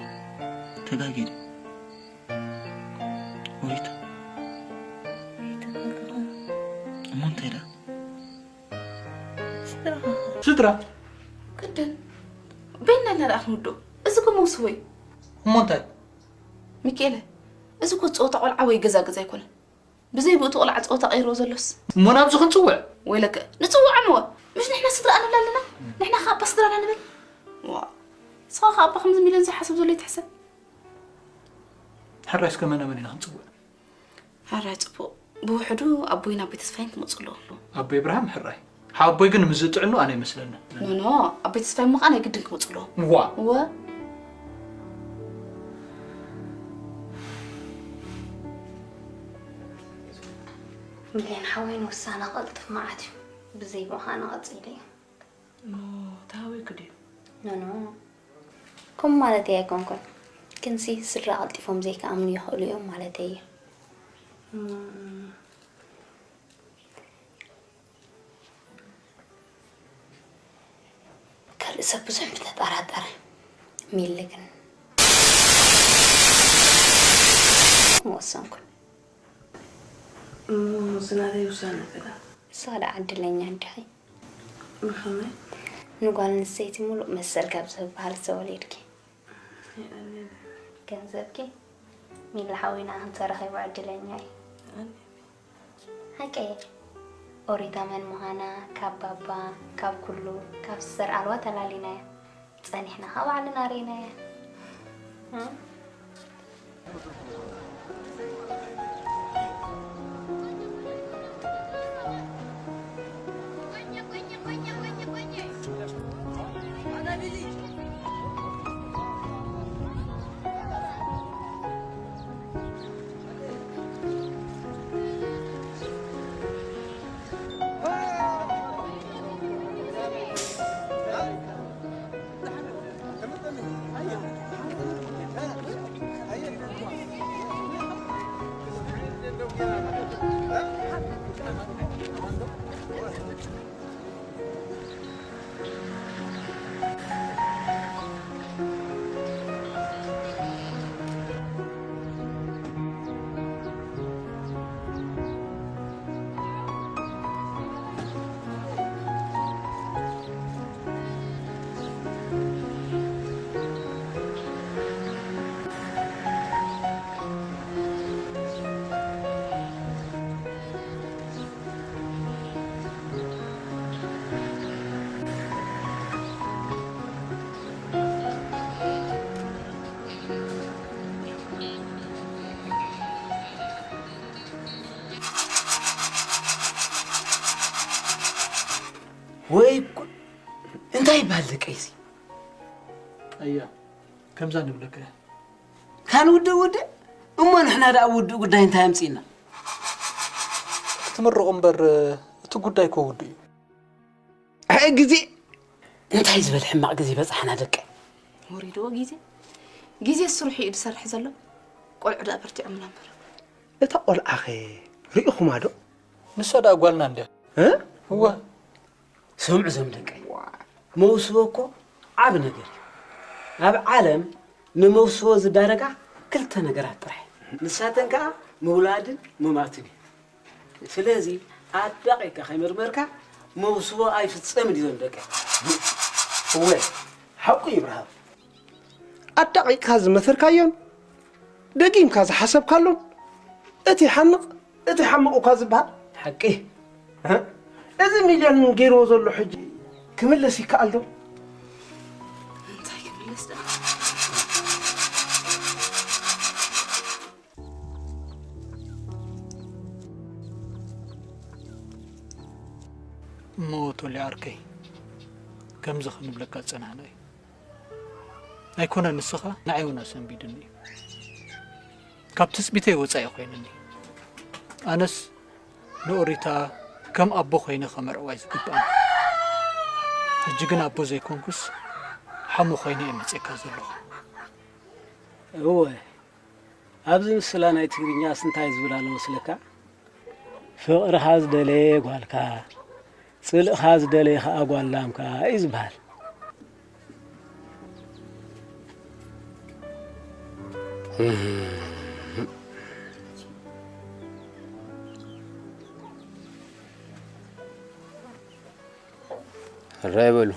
ተጋጊ ድዩ ኦሪት እሞ እንታይ ደኣ ስድራ ቅድም በይና ኢና ደኣ ክንውድኦ እዚ እኮ መውስቦ እዩ እሞ እንታይ ሚካኤለ እዚ እኮ ዝፀወታ ቆልዓ ወይ ገዛ ገዛ ኣይኮነን ብዘይ ብእቱ ቆልዓ ፀወታ ቀይርዎ ዘሎስ እሞ ናብዚ ክንፅውዕ ወይለከ ንፅውዖም እወ ምሽ ንሕና ስድራ ንብላ ኣለና ንሕና ከዓ ኣባ ስድራና ንብል ዋ ንስኻ ከዓ ኣባ ከምዚ ሚልዮን ዝሓስብ ዘሎ ይትሕሰብ ሕራይ እስከ መነ መን ኢና ክንፅውዕ ሕራይ ፅቡቕ ብውሕዱ ኣቦይን ኣቦይ ተስፋይን ክመፁ ኣለዎም ኣቦይ እብርሃም ሕራይ ሓቦይ ግን ምስ ዝጥዕኑ ኣነ ይመስለኒ ኖኖ ኣቦይ ተስፋይ እሞ ከዓ ናይ ግድን ክመፁ ኣለዎም ዋ እወ ሚልዮን ሓወይ ንውሳነ ቀልጥፍ መዓት እዩ ብዘይ ብኻ ንቐፂለ እዩ ኖ ተሃዊኩ ድዩ ኖኖ ከምኡ ማለተይ ኣይኮንኩን ግንሲ ስድራ ቀልጢፎም ዘይከኣምኑ ይኽእሉ እዮም ማለተይ እዩ ካልእ ሰብ ብዙሕ ምተጠራጠረ ሚሊ ግን ምወሰንኩን እሞ ዝናተይ ውሳነ ከዳ ንሳ ደኣ ዕድለኛ እንዲኺ ብኸመይ ንጓል ኣንስተይቲ ሙሉእ መሰል ካብ ዝህብ በሃል ዝተወሊድኪ የቐንየለይ። ገንዘብኪ ሚሊ ሓዊና ክንተረኸቡ ዕድለኛ እዩ። ሓቀየ። ኦሪታ መን ምዃና ካብ ባባ፣ ካብ ኩሉ፣ ካብ ስር ኣልዋ ተላሊናያ። ጸኒሕና ካብ ባዕልና ርኢናያ። ወይ ጉድ! እንታይ ይበሃል ደቀይሲ? ኣያ ከምዛ ንብለካ እያ። ካን ውድእ ውድእ እሞ ንሕና ደኣ ውድእ ጉዳይ እንታይ ኣምጺእና? ክትምርቑ እምበር እቲ ጉዳይ እኮ ውድእ እዩ። ኣይ ግዜ እንታይ ዝበል ሕማቕ ግዜ በጻሕና ደቀ። ወሪድዎ ግዜ ግዜ ስርሑ እዩ ዝሰርሕ ዘሎ። ቆልዑ ደኣ በርቲዖምና እምበር። እታ ቆልዓኸ ርኢኹማ ዶ? ንሳ ደኣ ጓልና እንድያ። እ? እወ። ስምዑ እዞም ደቀይ፣ መውስቦ እኮ ዓቢ ነገር እዩ። ኣብ ዓለም ንመውስቦ ዝዳረጋ ክልተ ነገራት ጥራሕ እየን። ንሳተን ከኣ ምውላድን ምማትን እየን። ስለዚ ኣዳቒቕካ ከይመርመርካ መውስቦ ኣይፍጸምን እዩ እዞም ደቀይ። እወ፣ ሓቁ ይብርሃብ። ኣዳቒቕካ ዝመተርካዮን ደጊምካ ዝሓሰብካሉን እቲ ይሓንቕ እቲ ይሓምቕ እኳ ዝበሃል። ሓቂ። እዚ ሚልዮን ገይርዎ ዘሎ ሕጂ ክምለስ ይከኣል ዶ? እንታይ ክምለስ ደኣ? እሞ ቶሊ ዓርከይ፣ ከምዚ ክንብለካ ዝጸናሕና እዩ። ኣይኮነን ንስኻ ንዓይ እውን ኣሰንቢድኒ እዩ። ካብ ትጽቢተይ ወጻኢ ኮይኑኒ። ኣነስ ንኦሪታ ከም ኣቦ ኮይነ ከመርዕዋ እዩ ዝግብኣኒ። ሕጂ ግን ኣቦ ዘይኮንኩስ ሓሙ ኮይነ እየ መጺእካ ዘለኹ። እወ፣ ኣብዚ ምስላ ናይ ትግርኛስ እንታይ ዝብል ኣሎ መስለካ? ፍቕርኻ ዝደለየ ጓልካ፣ ጽልእኻ ዝደለየ ኸኣ ጓል ላምካ እዩ ዝበሃል። ሕራይ በሉ።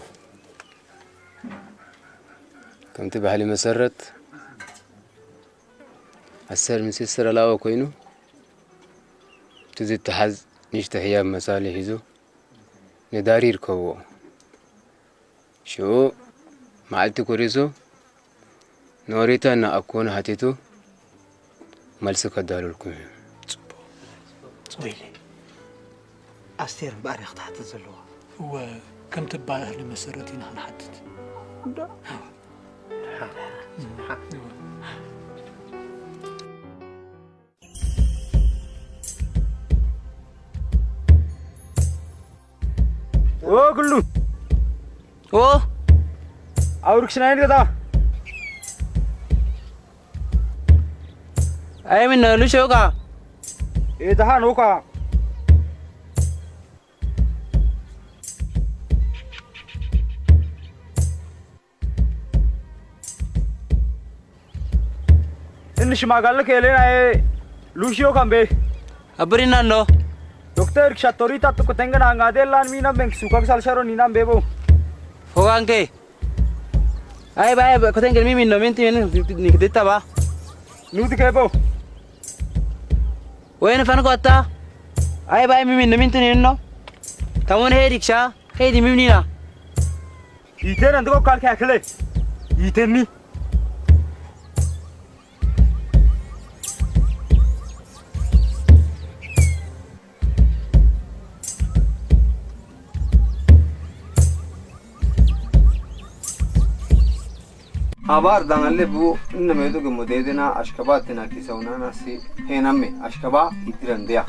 ከምቲ ባህሊ መሰረት ኣሰር ምስ የሰር ኣላወ ኮይኑ እቲ ዝተሓዝ ንእሽቶ ህያብ መጻሊ ሒዙ ንዳሪ ይርከብዎ። ሽዑ መዓልቲ ኮሪሱ ንኦሪታ እናኣኮነ ሓቲቱ መልሲ ከዳልወልኩም እዩ። ወይለ ኣስቴር እምበኣር እያ ክትሓትት ዘለዋ። እወ ከምቲ ባህሊ መሰረት ኢና ክንሓትት። ኦ ክሉ ኦ ኣውርክስናይን ገዛ ኣይምን ልሸውካ የድሃን ኡካ እን ሽማጋለ ከሌና ሉሽዮ ካምቤ አብሪናኖ ዶክተር ሻቶሪታ ጥቁ ተንገን አንጋዴላን ሚና በንክ ሱካክ ሳልሻሮ ኒናም ቤቦ ፎጋንኬ አይ ባይ ኮተንገን ሚሚኖ ሚንቲ ኒክድተባ Nuti kebo. Wen fan kota. Ay bay mimin namin tunino. Tamon hedi ksha, hedi mimnina. Iten ando kalka kle. Iten ni. Abar dangalle bu inna medu gumu dedena ashkaba tina kisauna nasi henamme ashkaba idran dia.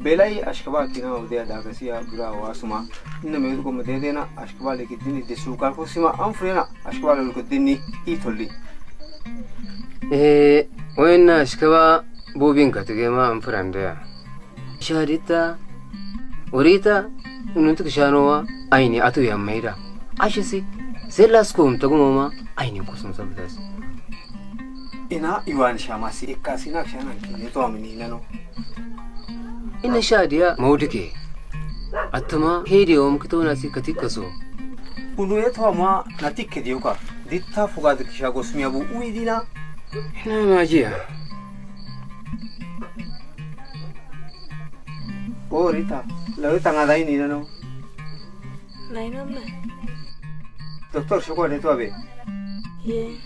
Belai ashkaba tina udia dagasiya bura wasuma inna medu gumu dedena ashkaba likidini desu kalkusima anfrena ashkaba lukidini itoli. Eh, wena ashkaba bubin katigema anfrandea. Shadita, urita, ununtuk shanowa, aini atu ya maida. Ashisi, selas kum tagumoma, aini kusum sabdas. Ina iwan shamasi ikasina shanan ki yeto amini nano. Ina shadiya maudike. Atuma hedi om kito nasi katikaso. Kunu yeto ama natik kedioka. Ditta fuga dikisha gosmiya bu uidina. Ina majiya. O Rita, lawita ngadai ni nano. Nai mama. Doktor shoko de tuabe. Ye.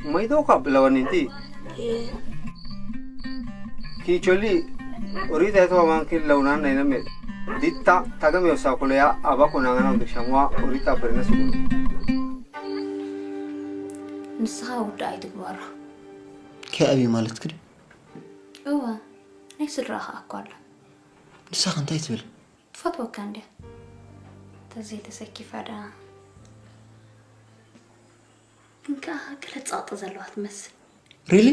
Mai do ka belawan ninti. Ye. Ki choli, Rita to man ki launa nai name. Ditta, tagame osa kuleya, abako nangana untuk shamwa, Rita berna sukun. ንስኻ ውዳእ ኣይትግበሮ። ከይ ኣብዩ ማለት ክዲ? እወ፣ ናይ ስድራኻ እኮ ኣሎ። ንሳኸ እንታይ ትብል? ትፈትወካ እንድያ። ተዘይተሰኪፋ ደኣ። ግን ከኣ ገለ ጸቕጢ ዘለዋ ትመስል። ሪሊ?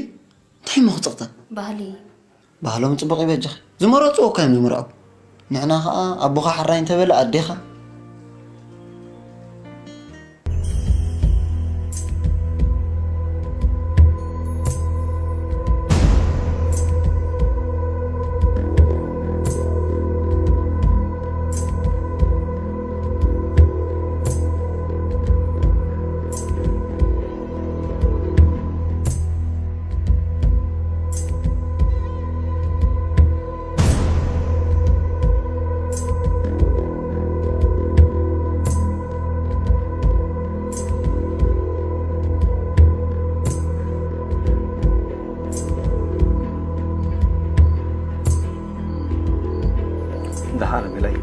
እንታይ እሞ ክጸቕጣ? ባህሊ። ባህሎም ጽቡቕ ይበጅኽ። ዝመረጽዎ እኳ እዮም ዝምርዐው። ንሕና ኸኣ ኣቦኻ ሕራይ እንተበለ ኣዴኻ። Dahar belai.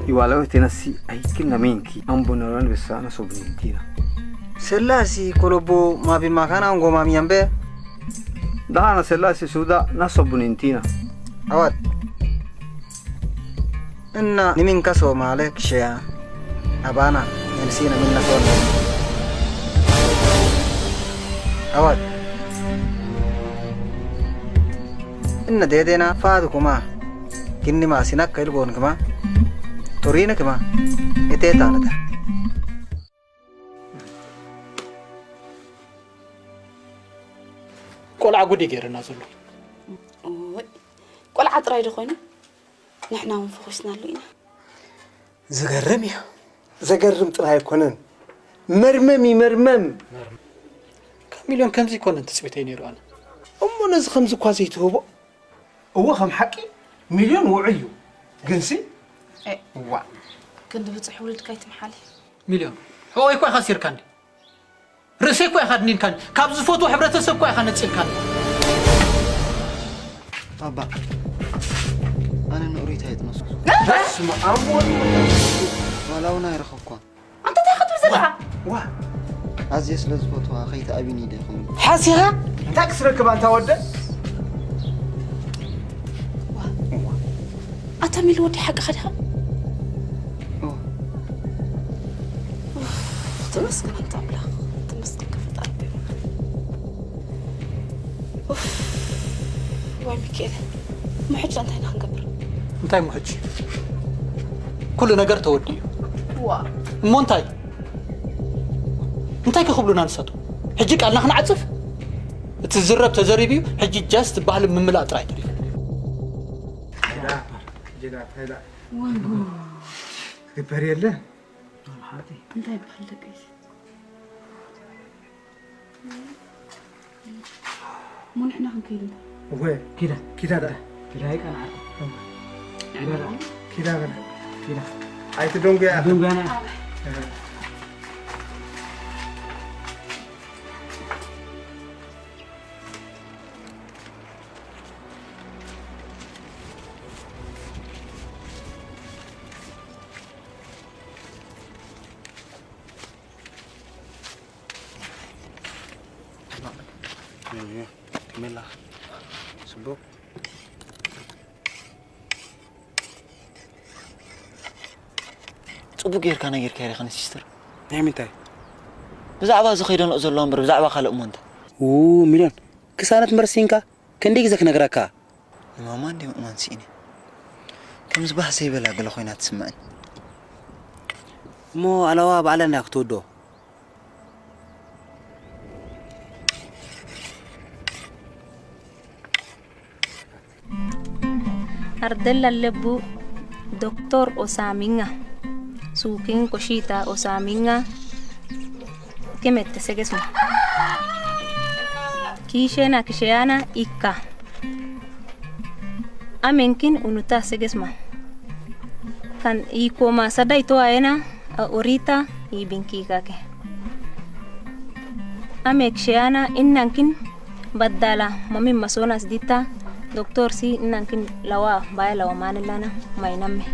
Iwala wete nasi aikin na menki ambo na ran besa na sobni tina. Sella si kolobo mabi makana ngo mami ambe. Dahana sella si suda na sobni tina. Awat. Inna nimin kaso male ksheya. Abana, M C na minna son. Awat. Inna dedena fadu kuma. Kinni ma sinak kail gon kuma. Turina kuma. Ete tanada. ቆልዓ ጉድ እዩ ገይረና ዘሎ። እወይ፣ ቆልዓ ጥራይ ዶ ኮይኑ? ንሕና እውን ፈኺስናሉ ኢና። ዝገርም እዩ። ዘገርም ጥራይ ኣይኮነን፣ መርመም እዩ፣ መርመም። ካብ ሚልዮን ከምዚ ኣይኮነን ትጽቢተይ ነይሩ ኣነ። እሞ ነዚ ከምዚ እኳ ዘይትህቦ? እወ፣ ከም ሓቂ ሚልዮን ውዑይ እዩ፣ ግንሲ? ኤ፣ እዋ። ክንዲ ብጽሕ ውሉድካ ኣይትምሓል። ሚልዮን፣ ሕቖይ እኳ ኢኻ ኣሲርካኒ። ርእሰይ እኮ ኢኻ ኣድኒንካኒ፣ ካብ ዝፈትዎ ሕብረተሰብ እኮ ኢኻ ነጺልካኒ። ባባ፣ ኣነ ንእሪት ኣይጥነስኩ። በስመ ኣብ ወወልድ ወመንፈስ ቅዱስ። ዋላ እውን ኣይረኸብኳ። ኣንታ እንታይ ክትብል ዘለኻ? ዋ። ኣዝየ ስለ ዝፈትዋ ከይትኣብይኒ ኢለ ይኸውን። ሓሲኻ? እንታይ ክስረክብ ኣንታ ወደ? ዋ። ኣታ ሚሊ ወዲ ሓቅኻ ዲኻ? ኦ። ኡፍ፣ ተመስገን ኣንታ ኣምላኽ፣ ተመስገን ፈጣሪ። ኡፍ፣ ዋይ ሚካኤል፣ እሞ ሕጂ እንታይ ኢና ክንገብር? እንታይ እሞ ሕጂ? ኩሉ ነገር ተወዲኡ። ዋ። እሞ እንታይ? እንታይ ከ ክብሉና ንሳቶም? ሕጂ ቃልና ክንዓጽፍ? እቲ ዝረብ ተዘሪቡ እዩ፣ ሕጂ ጃስት ባህሊ ምምላእ ጥራይ ተሪፉ። ክግበር የለ። እንታይ በሃል ደቂ? እሞ ንሕና ክንከይድ ኢና። እወ፣ ኪዳ ኪዳ ደኣ። ኪዳ ይቀንዓካ። ኪዳ ደኣ። ኪዳ በላ። ኪዳ። ኣይትደንጉያ። ኣይትደንጉያና። ሜላ፣ ጽቡቕ። ጽቡቕ ጌርካ ነጊርካያ ዲኻ ንሲስተር? ናይ ምንታይ? ብዛዕባ እዚ ከይደንቕ ዘለዎ እምበር ብዛዕባ ካልእ እሞ እንታይ? ው፣ ሚልዮን፣ ክሳነት መርሲንካ ክንደይ ግዜ ክነግረካ? ንማማ እንዲ ምእማን ስኢነ። ከምዚ ባህ ዘይበላ ገለ ኮይና ትስምዐኒ። እሞ ኣለዋ ባዕላ እንድያ ክትወዶ። Ardella lebbu Doktor Osaminga, sukin koshita Osaminga, kemette segesma. Kishena kisheyana ikka. Amenkin unuta segesma. Kan ikoma sada ito aena, a orita ibinki kake. Amek sheyana innankin baddala mamin masonas ditta, doktor si innankin lawa baya lawa manilana mainamme.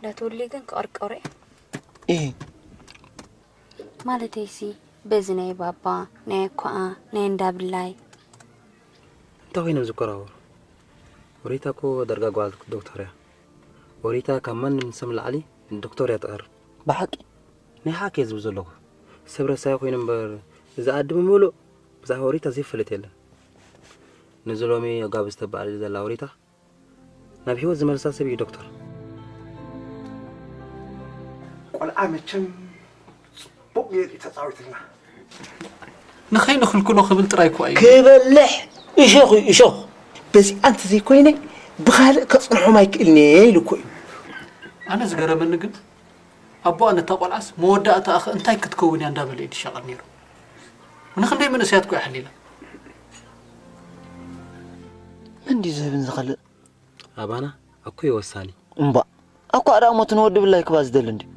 ዳትወሊ ግን ክቐርቀሮ እየ። እህ፣ ማለተይሲ በዚ ናይ ባባ፣ ናይ ኣኳኣ፣ ናይ እንዳብላይ። እንታይ ኮይኖም ዝኮራወሩ? ወሪታ እኮ ዳርጋ ጓል ዶክተር እያ። ወሪታ ካብ ማንም ሰብ ንላዕሊ ንዶክተር እያ ትቐርብ። ብሓቂ? ናይ ሓቂ እየ ዝብል ዘለኹ። ሰብ ረሳይ ኮይኑ እምበር፣ እዚ ዓዲ ብምሉእ ብዛዕባ ወሪታ ዘይፈልጥ የለን። ነዚ ሎሚ ኣጋብዝ ተበዓል ዘላ ወሪታ፣ ናብ ህይወት ዝመልሳ ሰብ እዩ ዶክተር። ቆልዓ መቸም ጽቡቕ ገይሩ እዩ ተጻዊትልና። ንኸይንኽልክሎ ክብል ጥራይ እኮ እዩ። ክበልሕ እሾኽ እዩ እሾኽ። በዚኣ እንተዘይኮይነ ብኻልእ ከጽንሖም ኣይክእልን እየ ኢሉ እኮ እዩ። ኣነ ዝገረመኒ ግን ኣቦኣ ነታ ቆልዓስ መወዳእታኣ ኸ እንታይ ክትከውን እያ እንዳበለ እዩ ዝሻቐል ነይሩ። ንኽንደይ መንእሰያት እኮ እያ ሓሊላ። መን ድዩ ዝህብን ዝኸልእ? ኣባና ኣኩ እዩ ወሳኒ። እምባእ ኣኳ ደኣ ሞት ንወዲ ብላይ ክባ ዝደሊ እንድዩ።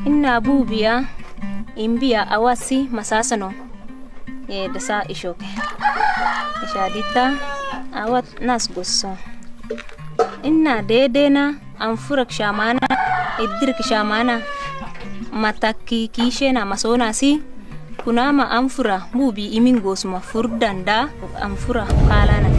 Inna bubiya imbiya awasi masasano. E dasa ishoke. Ishadita awat nas gosso. Inna dedena anfurak shamana iddirik shamana matakki kishena masonasi. Kunama anfura bubi imin gosuma furdanda anfura kalana.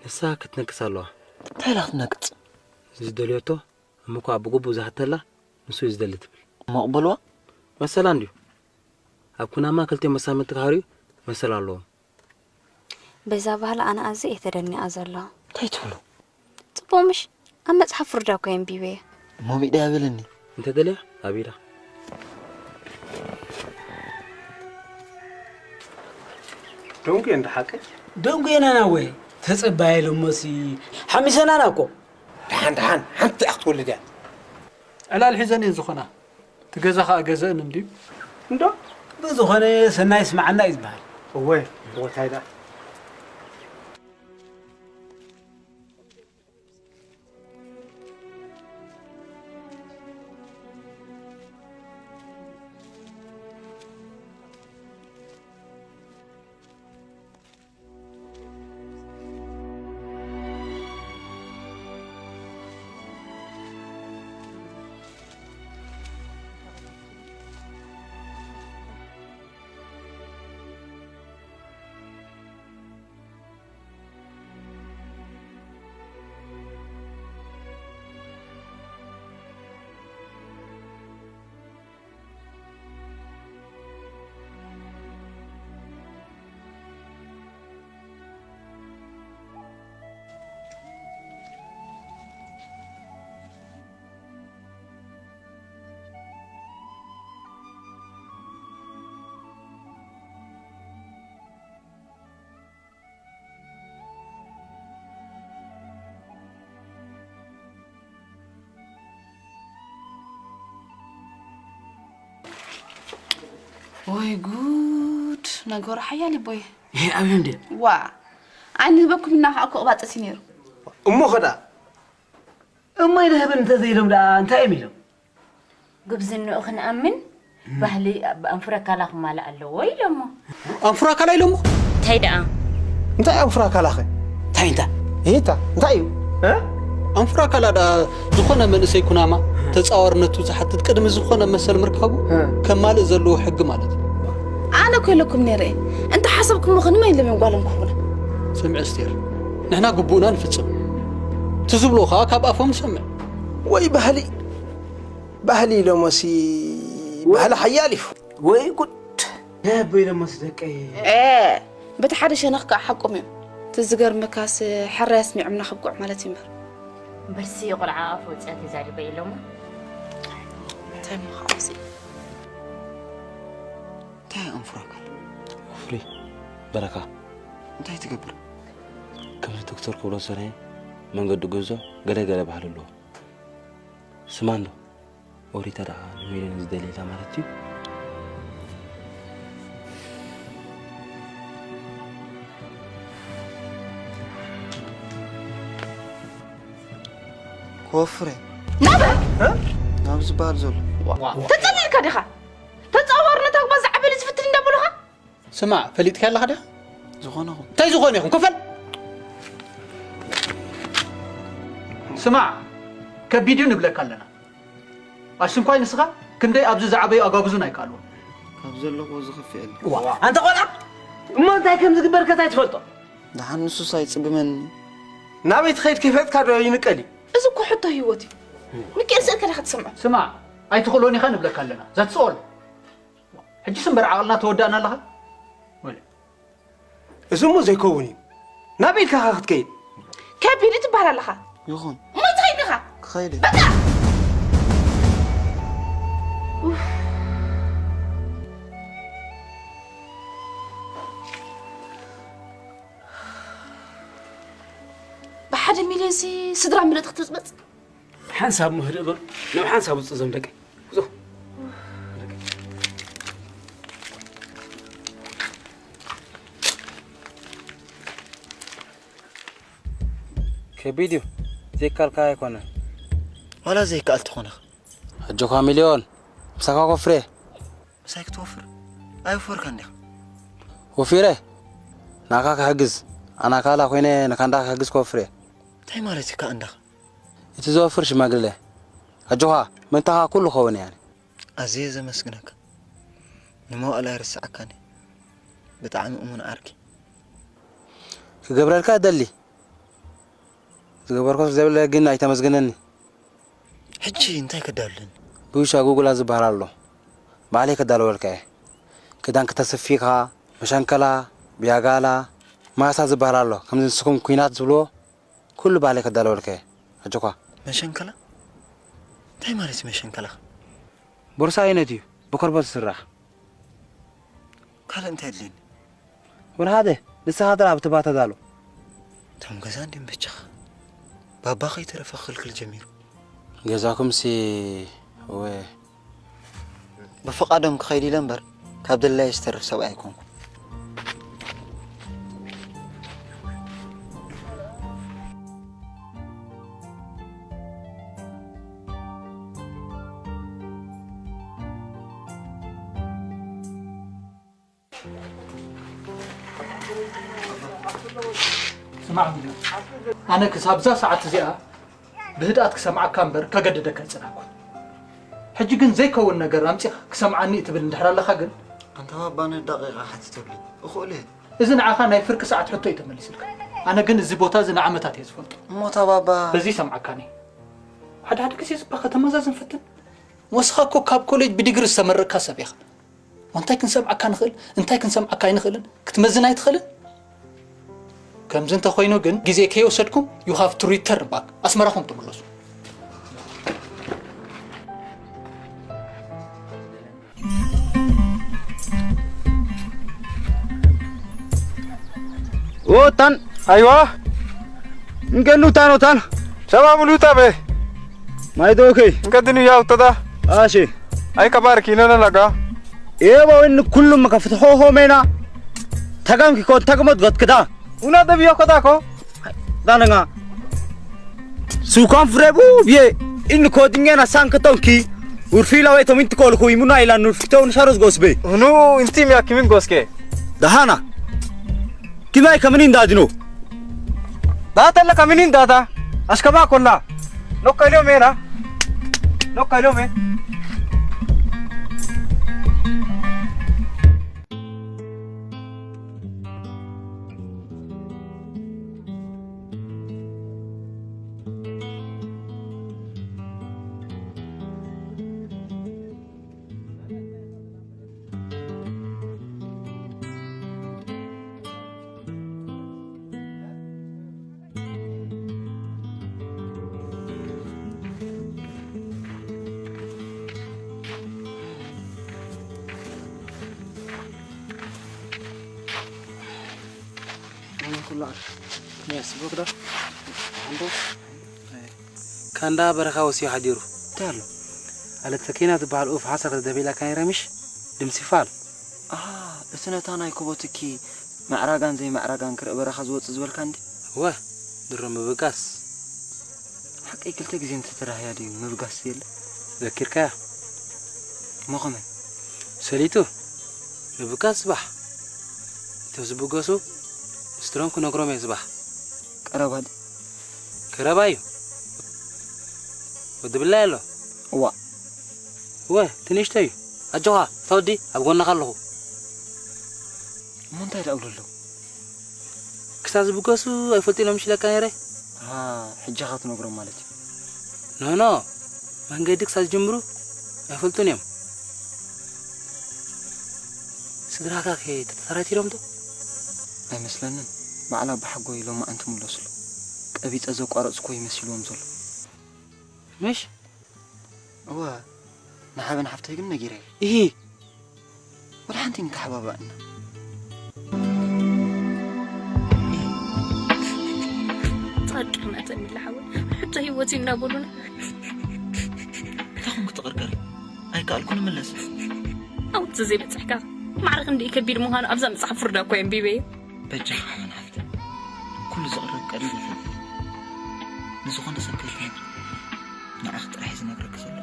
ንሳ ክትነግስ ኣለዋ። እንታይ ኢላ ክትነግጽ? ዝደልዮቶ እሞ እኳ ብግቡእ ዝሓተላ ንሱ እዩ ዝደሊ ትብል። እሞ ቅበልዋ። መሰላ እንድዩ። ኣብ ኩናማ ክልቲኦም መሳምንቲ ክሃርዩ መሰል ኣለዎም። በዛ ባህሊ ኣነ ኣዝየ እየ ተደኒቐ ዘለኹ። እንታይ ትብሉ? ጽቡቕ ምሽ? ኣብ መጽሓፍ ፍርዳ እኮ የንቢበ እየ። እሞ ሚዳ ያበለኒ። እንተ ደልያ ኣብ ኢዳ። ደንጉ እንደ ሓቂ ደንጉ የናና ወይ ተጸባየ ለሞሲ ሓሚሰናና እኮ ደሓን ደሓን ሓንቲ እያ ክትወልድ እያ። ዕላል ሒዘን እየን ዝኾና። እቲ ገዛ ኸኣ ገዘእን እንድዩ። እንዶ ብዝኾነ ሰናይ ስምዓና እዩ ዝበሃል። እወ እወ እንታይ ደኣ። ወይ ጉድ፣ ነገሩ ሓያል ይቦይ። ይሄ ኣብዮም ድየ? ዋ፣ ኣይንህበኩም ኢልና ከዓ እኮ ቅባጥስ እዩ ነይሩ። እሞ ኸዳ? እሞ ይድህብን እንተዘይሎም ደኣ እንታይ እዮም ኢሎም? ጉብዝንኡ ክንኣምን ባህሊ ኣንፍረ ኣካላ ክማልእ ኣለዎ ኢሎሞ። ኣንፍረ ኣካላ ኢሎሞ? እንታይ ደኣ? እንታይ ኣንፍረ ኣካላኸ? እንታይ እንታይ? ይታ እንታይ እዩ? ኣንፍረ ኣካላ ደኣ ዝኾነ መንእሰይ ኩናማ ተጻዋርነቱ ዝሓትት ቅድሚ ዝኾነ መሰል ምርካቡ ከማልእ ዘለዎ ሕጊ ማለት እዩ። ኣነ እኮ ኢለኩም ነይረ እየ። እንተ ሓሰብኩሞ ኸ ንመን ኢሎም እዮም ጓሎም ክህቡና? ስምዒ ኣስቴር፣ ንሕና ግቡእና ንፍጽም። እቲ ዝብልዎ ኸኣ ካብ ኣፎም ንሰምዕ። ወይ ባህሊ ባህሊ ኢሎሞሲ ባህሊ ሓያል እዩ። ወይ ጉድ። ነቦይ ኢሎሞስ ደቀይ። በቲ ሓደ ሸነኽ ከዓ ሓቆም እዮም። እቲ ዝገርመካስ ሕራይ ኣስሚዖምና ከብቅዑ ማለት እዩ እምበር። እምበርሲ ቆልዓ ኣፍ ወፅያ ተዛሪበ ኢሎሞ። እንታይ እሞ ከዓ እዚ እንታይ ኣንፍራካ? ፍሪ በረካ እንታይ ትገብር? ከምዚ ዶክተር ክብሎ ዝሰነየ መንገዲ ጉዞ ገለ ገለ ባህሊ ኣለዎ። ስማንዶ ኦሪታ ደኣ ንሚልዮን ዝደልየላ ማለት እዩ። ክወፍር እየ ናበይ ናብ ዝበሃል ዘሎ ተጸሚርካ ዲኻ ተጻዋርነት ኣግባ ዝዓበለ ዝፍትን እንዳበሉኻ ስማዕ ፈሊጥካ ኣለኻ ድያ ዝኾነኹም እንታይ ዝኾነ ይኹን ክፈል ስማዕ ከቢድ እዩ ንብለካ ኣለና ኣሽንኳይ ንስኻ ክንደይ ኣብዚ ዝዓበዩ ኣጋግዙን ኣይከኣልዎ ካብ ዘለኹዎ ዝኽፍእ የለ ኣንተ ቆልዓ እሞ እንታይ ከም ዝግበር ከታይ ትፈልጦ ደሓን ንሱስ ኣይጽግመኒ ናበይ ትኸይድ ከይፈጥካ ዶ ይንቀል እዩ እዚ እኮ ሕቶ ህይወት እዩ ሚካኤል ስእልካ ዲኻ ትሰምዖ ስማዕ ኣይትኽእሎን ኢኻ ንብለካ ኣለና that's all ሕጂስ እምበር ዓቕልና ተወዳእና ኣለኻ ወለ እዚ እሞ ዘይከውን እዩ ናበይ ኢልካ ኸ ክትከይድ ከቢድ ትበሃል ኣለኻ ይኹን እሞ ትኸይድ ኢኻ ክኸይድ በቃ ብሓደ ሚልዮን ሲ ስድራ ምልእቲ ክትብፅበፅ ሓንሳብ ምህድእ በሉ ናብ ሓንሳብ ውፅእ ዘም ደቀይ ጉዞ ከቢድ እዩ ዘይካልካ ኣይኮነን ዋላ ዘይከኣል ትኾነኽ ኣጆኻ ሚልዮን ምሳኻ ኮፍሬ ምሳይ ክትወፍር ኣይወፈርካን ዲኻ ወፊረ ናኻ ክሕግዝ ኣና ካላ ኮይነ ንካንዳ ክሕግዝ ክወፍር እየ እንታይ ማለት እዩ ከኣንዳኻ እቲ ዝወፍር ሽማግለ ኣጆኻ ምእንታኻ ኩሉ ኸውን እየ ኣነ ኣዝየ ዘመስግነካ ንመዋእል ኣይርስዓካን እየ ብጣዕሚ እሙን ዓርኪ ክገብረልካ እደሊ ዝገበርኮ ዘብለ ግን ኣይተመስግነኒ ሕጂ እንታይ ከዳሉኒ? ብውሻ ጉጉላ ዝበሃል ኣሎ። ባዕለይ ከዳልወልካ እየ። ክዳን ክተስፊኻ፣ መሸንከላ፣ ብያጋላ፣ ማሳ ዝበሃል ኣሎ። ከምዚ ንስኹም ኲናት ዝብልዎ ኩሉ ባዕለይ ከዳልወልካ እየ። ኣጆኳ። መሸንከላ? እንታይ ማለት እዩ መሸንከላ? ቦርሳ ዓይነት እዩ። ብኮርበት ዝስራሕ። ካልእ እንታይ ኣድልየኒ? ወላ ሓደ ንስኻ ጥራሕ ብትባ ተዳሎ። እቶም ገዛ እንድዮም በጃኻ። ባባ ከይተረፈ ክኽልክል ጀሚሩ። ገዛኩምሲ እወ። ብፍቓዶም ክኸይድ ኢለ እምበር ካብ ድላየ ዝተርፍ ሰብኣይ ኣይኮንኩን። ስማዕ ሚልዮን፣ ኣነ ክሳብ እዛ ሰዓት እዚኣ ብህድኣት ክሰምዓካ እምበር ከገድደካ ኣይጸናሕኩን። ሕጂ ግን ዘይከውን ነገር ኣምጺኻ ክሰምዓኒ እትብል እንድሕር ኣለኻ ግን። ኣንታ ባባ ንደቂቓ ሓትተለይ እኽእሎ እየ። እዚ ንዓኻ ናይ ፍርቂ ሰዓት ሕቶ እዩ ተመሊስልካ። ኣነ ግን እዚ ቦታ እዚ ንዓመታት እየ ዝፈልጦ። እሞ እታ ባባ። በዚ ይሰምዓካኒ። ሓደ ሓደ ግዜ እባ ከተመዛዝን ፈትን። ንስኻ እኮ ካብ ኮሌጅ ብዲግሪ ዝተመረቕካ ሰብ ኢኻ። እንታይ ክንሰምዓካ ንኽእል እንታይ ክንሰምዓካ ኣይንኽእልን ክትመዝን ኣይትኽእልን። ከምዚ እንተኾይኑ ግን ግዜ ከይወሰድኩም you have to return back ኣስመራኹም ትምለሱ። ኦታን ኣይዋ እንገኑ ታኖታን ሰባብ ሉታ በ ማይዶከይ እንገድን ያው ተዳ ኣሺ ኣይከባር ኪነነ ለጋ Ewa, inni kullum maka fita hoho mena. Tagam ki kon tagmot got keda. Una da biyo kota ko. Dananga. Sukan frebu biye. Inni ko dingena sanka tonki. Urfila we to minti kol ko imuna ila nurfito un sharos gosbe. Unu inti mi akimin goske. Dahana. Kimai kaminin dadino. Data la kaminin data. Askaba kolla. Nokka leo mena. Nokka leo me. ኩላ ሜስ ብሩክ ዶ? ኣንዶ ካንዳ በረኻ ወስዩ ሓዲሩ። እንታይ ኣሎ? ኣለ ተኪና ዝበሃል ኡፍ ሓሰር ተደቢላካ ነይረ ምሽ? ድምሲ ፋል። ኣሃ፣ እቲ ነታ ናይ ኮቦትኪ ምዕራጋን ዘይምዕራጋን ክርኢ በረኻ ዝወጽእ ዝበልካ እንዲ? እወ፣ ድሮ ምብጋስ። ሓቀይ ክልተ ግዜ እንተተራህያ ድዩ ምብጋስ የለ? ዘኪርካያ? እሞ ከመይ? ሰሊጡ፣ ምብጋስ ጽባሕ። እቶም ዝብገሱ፣ ንስትሮም ክነግሮም እየ ጽባሕ። ቀረባ ድዩ? ቀረባ እዩ። ወዲ ብላይ ኣሎ። እዋ። እወ፣ እቲ ንእሽቶ እዩ። ኣጆኻ፣ እታ ወዲ ኣብ ጎንኻ ኣለኹ። እሞ እንታይ ደኣ እብሎ ኣለዉ? ክሳብ ዝብገሱ ኣይፈልጡን እዮም ሽለካ ነይረ። ኣሃ፣ ሕጂ ኢኻ ትነግሮም ማለት እዩ። ኖ፣ ኖ፣ መንገዲ ክሳብ ዝጅምሩ ኣይፈልጡን እዮም። ስድራኻ ከ ተተራቲሮም ዶ? ኣይመስለንን። ባዕላ ብሓጎይ ሎማዓንቲ ምለሱሉ። ቀቢጸ ዘቋረጽኩዎ ይመሲልዎም ዘሎ። ምሽ? እወ፣ ንሓበን ሓፍተይ ግን ነጊረየ። እሂ። ወላ ሓንቲ ንተሓባባእና። ትቐርቅርና ተሚላ ሓወይ። ሕቶ ህይወት እዩ እናበሉና። እንታይ ኹም ክትቕርቀሪ? ኣይከኣልኩ ንምለስ። ኣብቲ ዘይበጽሕካ ማዕረ ክንደይ ከቢድ ምዃኑ ኣብዛ መጽሓፍ ፍርዳ እኮ የንቢበዮ። በጃኻ ሓበን ሓፍተይ። ኩሉ ዝቕረብ ቀሪቡ ይፈልጥ። ንዝኾነ ሰብ ከይትነግሪ። ንዓኺ ጥራሕ እዩ ዝነግረኪ ዘሎ።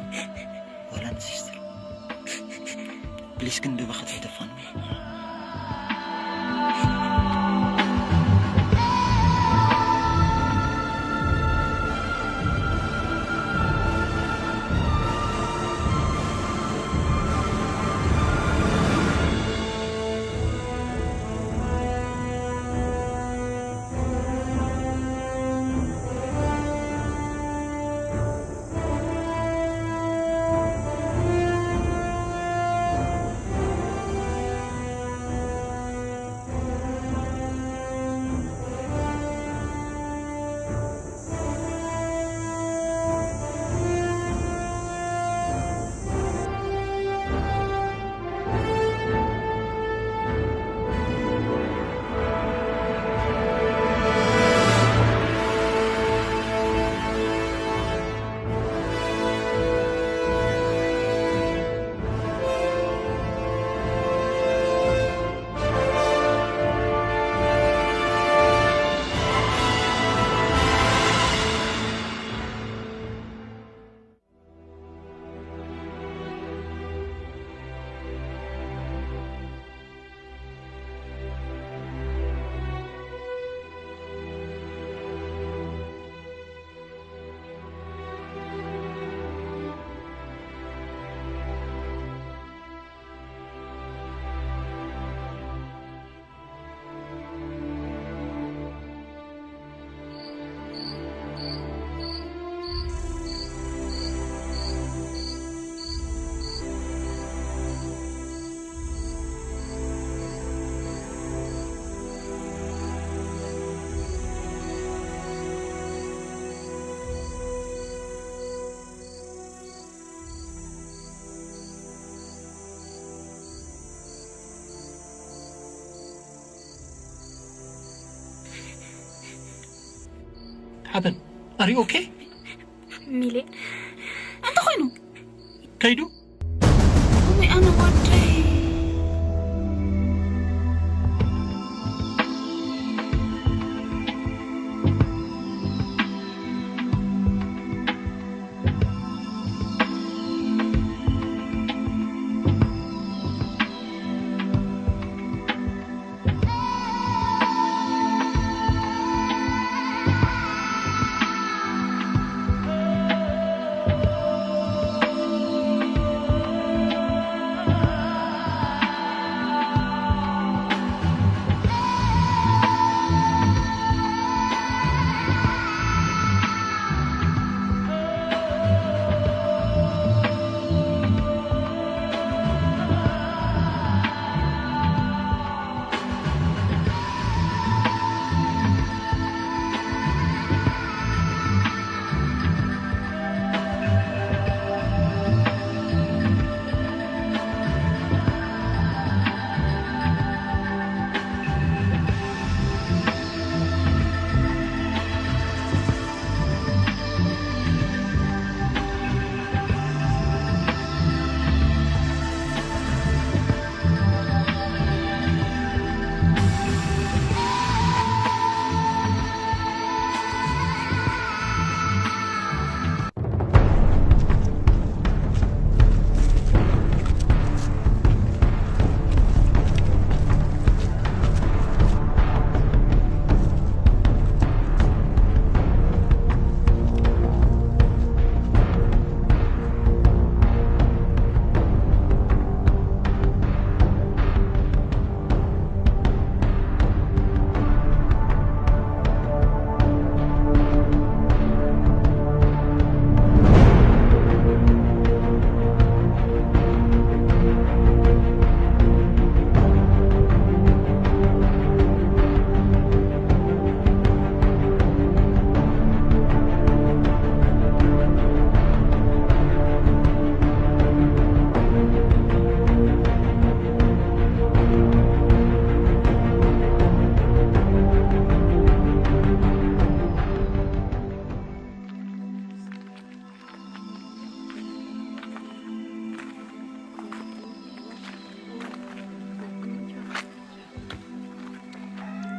ዋላ ንሲስተር። ፕሊስ ግን ብበኸት ኣይተፋንዊ። ሓበን፣ are you okay? ሚሌ፣ እንታይ ኮይኑ? ከይዱ? ወይ ኣነ ወደይ።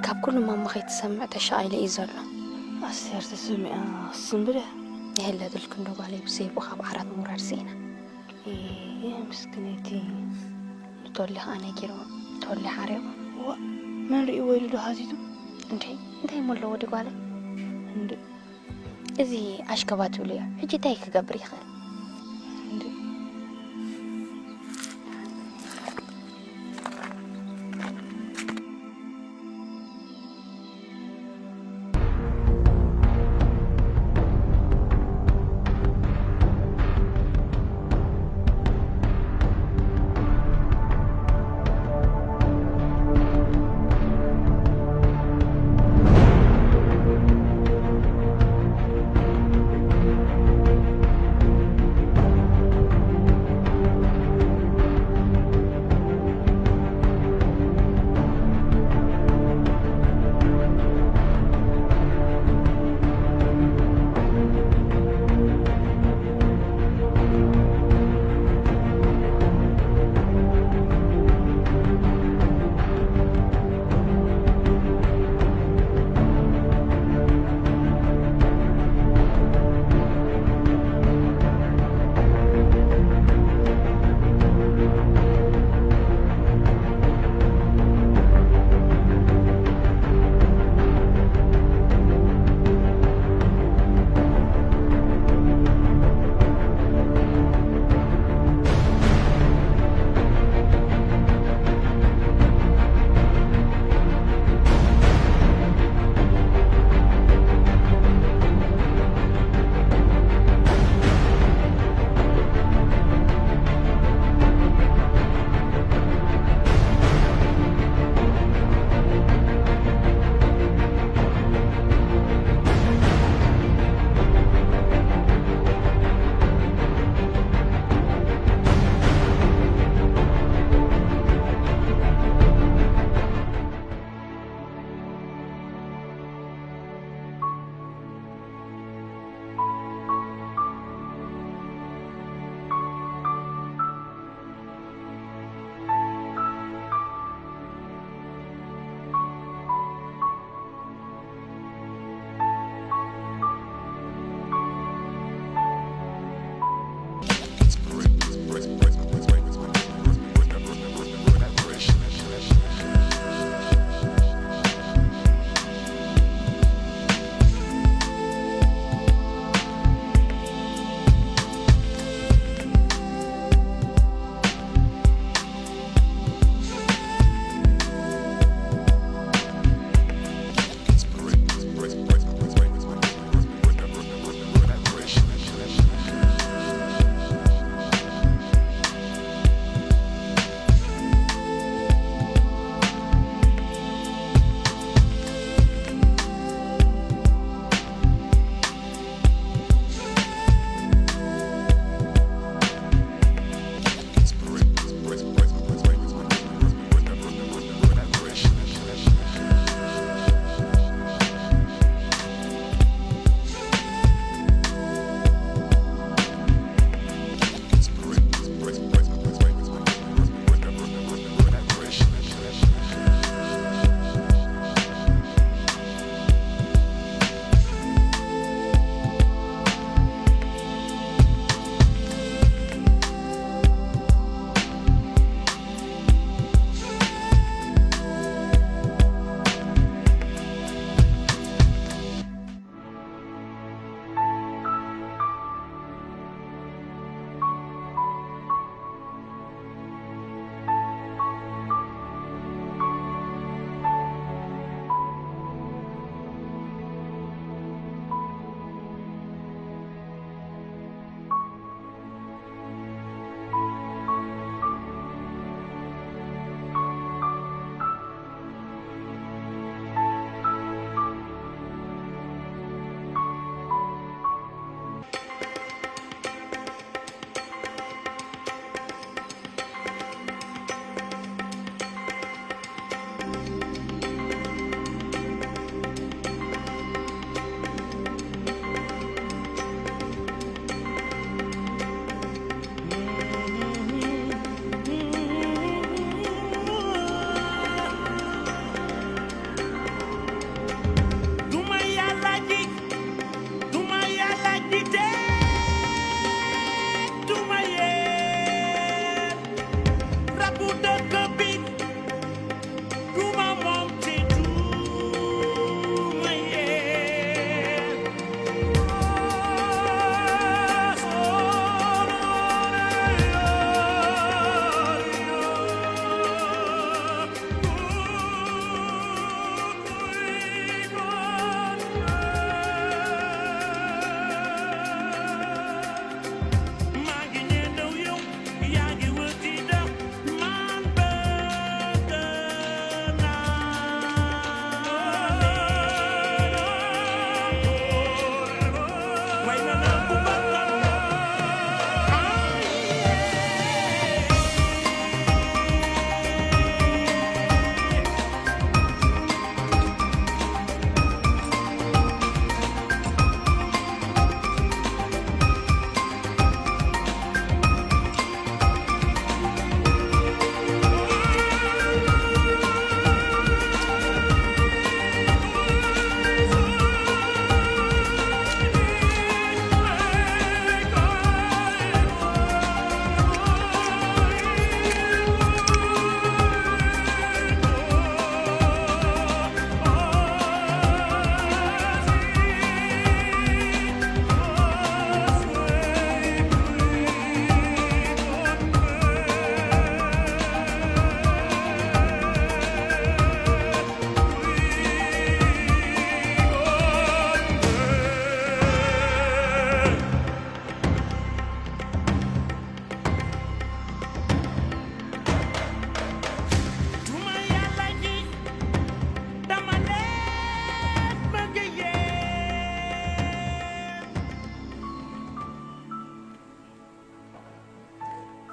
ኣብ ኩሉ ማማ ከይትሰምዕ ተሻቒለ እዩ ዘሎ። ኣስቴር ተሰሚዓ ክትስንብድ እያ። የህለትልክ እንዶ ጓለይ፣ ብዘይብኡ ካብ ዓራት ምውራድ ስኢና። እየ ምስክነይቲ። ንቶሊ ከዓ ነጊርዎ፣ ቶሊ ሓሪቑ። ዋ፣ መን ርእይዎ ኢሉ ዶ ሃቲቱ? እንዴ እንታይ እሞ ኣለዎ ዲ ጓለይ? እንዴ እዚ ኣሽከባ ትብልዮ ሕጂ እንታይ ክገብር ይኽእል? እንዴ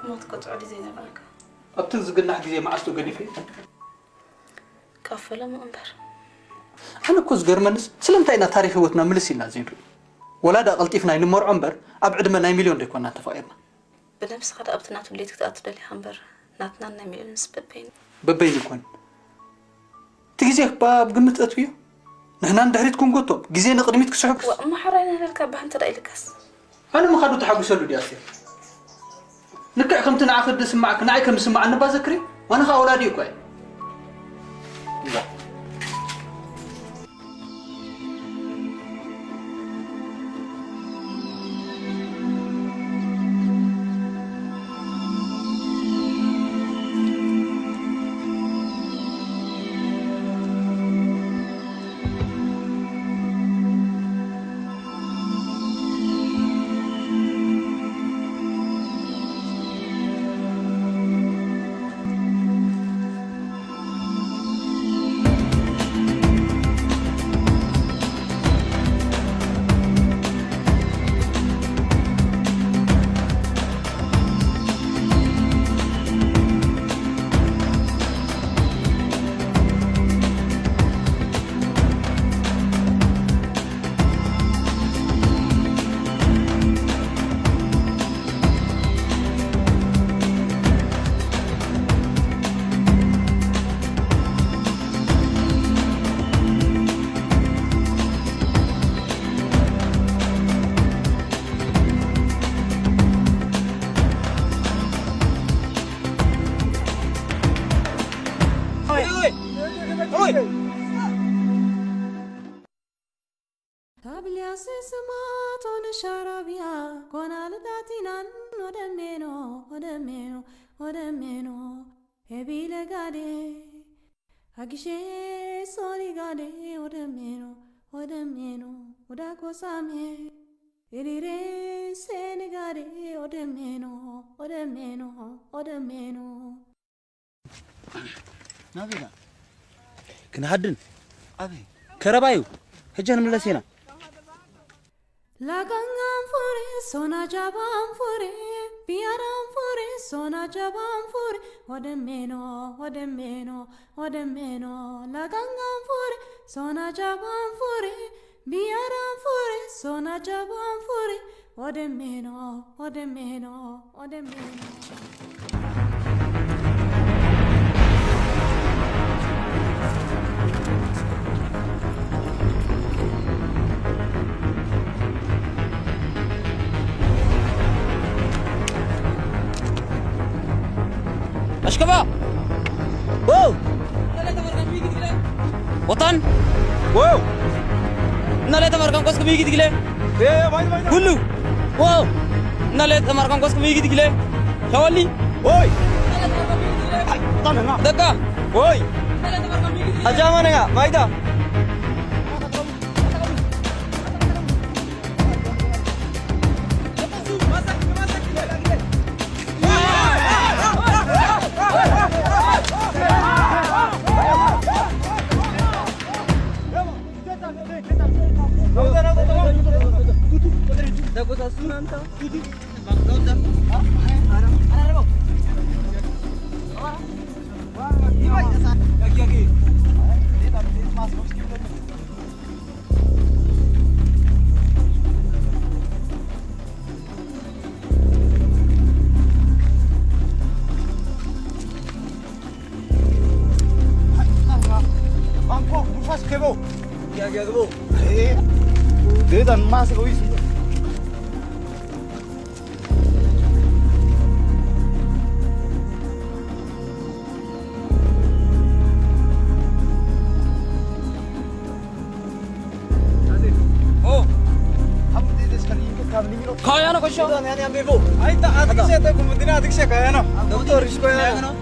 ሞት ክትዕሊ ዘይነበረካ ኣብቲ ዝግናሕ ግዜ መዓስ ዶ ገዲፈ ካብ ፈለሙ እምበር ኣነ እኮ ዝገርመንስ ስለምንታይ ኢና ታሪክ ህይወትና ምልስ ኢልና ዘይንርኢ ወላ ዳ ቀልጢፍና ይንመርዖ እምበር ኣብ ዕድመ ናይ ሚልዮን ዶ ኣይኮና ተፋቂርና ብነብስኻ ዳ ኣብቲ ናቱ ድሌት ክትኣቱ ደሊኻ እምበር ናትና ናይ ሚልዮን ምስ በበይኑ በበይኑ ይኮን እቲ ግዜ እባ ኣብ ግምት እትውዮ ንሕና ንድሕሪት ክንጎቶ ግዜ ንቕድሚት ክስሕብ እሞ ሓራይ ነህለልካ ባህ እንተ ኢልካስ ኣነ ምኻዱ ተሓጒሰሉ ድዩ ኣስቴር ልክዕ ከምቲ ንዓኺ ዝስማዕኪ ንዓይ ከም ዝስማዓኒ እባ ዘክሪ ኣነ ኸኣ ወላዲ እኮ እየ ካብ ልያስ ስማቶ ንሻራብያ ኮና ልዳቲናን ወደሜኖ ወደሜኖ ወደሜኖ ሄቢለ ጋዴ ኣግሼ ሶሪ ጋዴ ወደሜኖ ወደሜኖ ወዳኮሳሜ ኢሊሬ ሴኒ ጋዴ ወደሜኖ ወደሜኖ ወደሜኖ ናበይ ኢላ? ክንሃድን። ኣበይ? ከረባዩ። ሕጂ ክንምለስ ኢና። ላጋንጋን ፉሪ፣ ሶና ጃባን ፉሪ፣ ቢያራን ፉሪ፣ ሶና ጃባን ፉሪ፣ ወደሜኖ፣ ወደሜኖ፣ ወደሜኖ። ላጋንጋን ፉሪ፣ ሶና ጃባን ፉሪ፣ ቢያራን ፉሪ፣ ሶና ጃባን ፉሪ፣ ወደሜኖ፣ ወደሜኖ፣ ወደሜኖ። Ashkaba! Wow! Watan! Wow! Nale tamarkan kos kami gidi gile. Hey, hey, bhai, bhai. Hullu! Wow! Nale tamarkan kos kami gidi gile. Shawali! Oi! Hai, tanah na. Daka! Oi! Aja mana ya? Maida! Kaya na kasha. Ai ta adik se te kumudina adik se kaya na. Doctor isko ya.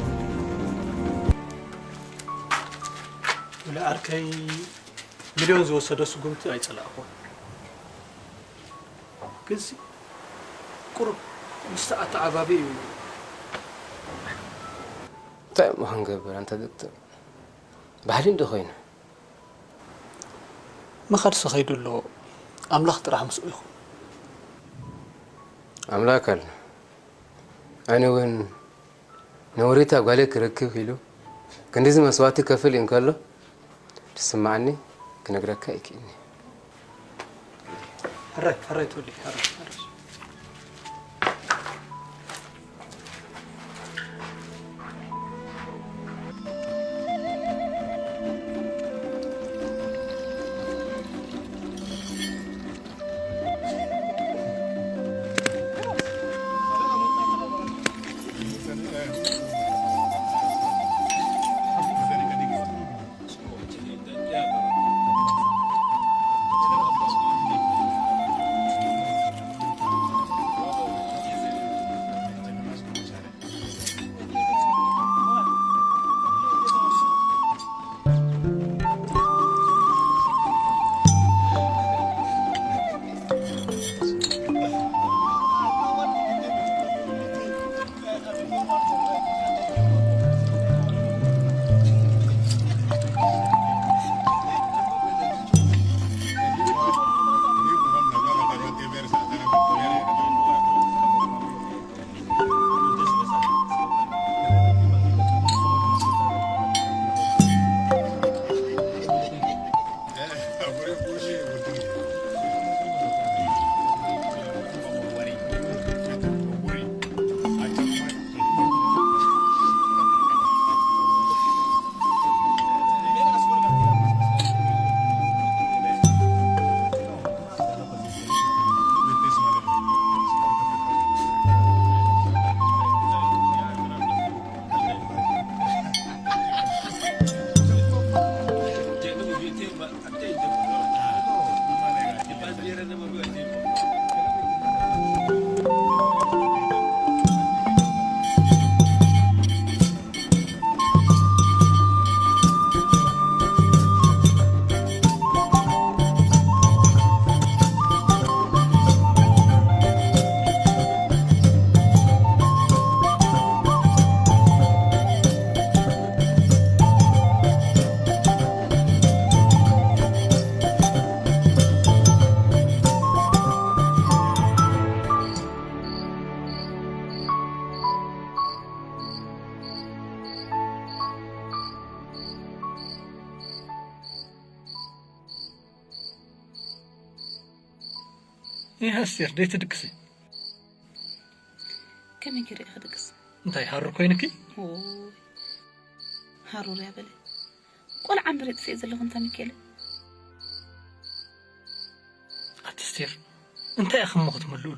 ንዓርከይ ሚልዮን ዝወሰዶ ስጉምቲ ኣይጸላእኩዎን። ግንሲ ቁሩብ ምስቲ ኣተዓባብያ እዩ። እንታይ እሞ ክንገብር ኣንታ ዶክተር? ባህሊ እንዶ ኮይኑ። ምኻድሲ ከይዱ ኣሎ። ኣምላኽ ጥራሕ ምስኡ ይኹን። ኣምላክ ኣሎ። ኣነ እውን ነውሪታ ጓለይ ክረክብ ኢሉ ክንድዚ መስዋእቲ ከፍል እንከሎ ዝስማዓኒ ክነግረካ ኣይክእልኒ። ሕራይ፣ ሕራይ ትወዲ፣ ሕራይ፣ ሕራይ። ይህ ኣስቴር ደይ ትድቅሲ? ከመይ ገይረ እየ ክድቅስ? እንታይ ሃሩር ኮይንኪ? ኦይ፣ ሃሩር እያ በለ። ቆልዓ እምበር የጥፍኤ ዘለኹ እንታ ሚካኤለ። ኣቲ ኣስቴር፣ እንታይ ኢኺ እሞ ክትምልእሉ?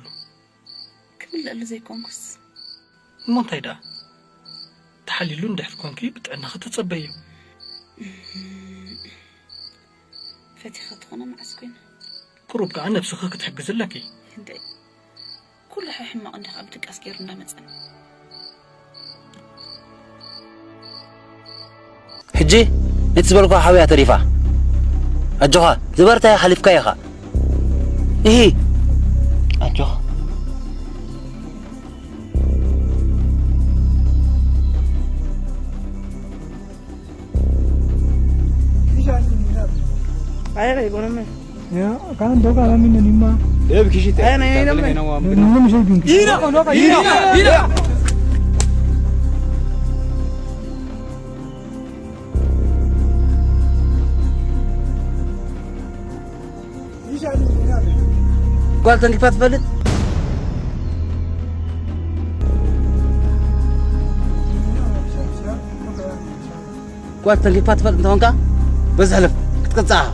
ክምልእሉ ዘይኮንኩስ። እሞ እንታይ ደኣ? ተሓልዩሉ እንድሕር ኮንኪ ብጥዕናኺ ተጸበዮ። ፈቲኻ ትኾነ መዓስ ኮይና? ቁሩብ ከኣ ነብስኺ ክትሕግዚ ኣለኪ። እንተ ኩሉ ሕማቕ እንዲኻ ኣብ ድቃስ ገይሩ እንዳመጸን። ሕጂ ነቲ ዝበልኳ ሓውያ ተሪፋ። ኣጆኻ ዝበርታ ሓሊፍካ ኢኻ። እሂ ኣጆኻ። Ay, ay, bueno, me. Ya, kan doka la min nima. Deb kishite. Ay, ay, ay, ay, ay. Nima mshe bin. Ina, ina, ina. ጓል ተንኪፋ ትፈልጥ? ጓል ተንኪፋ ትፈልጥ እንተኾንካ በዚ ሕለፍ ክትቅጻዕ።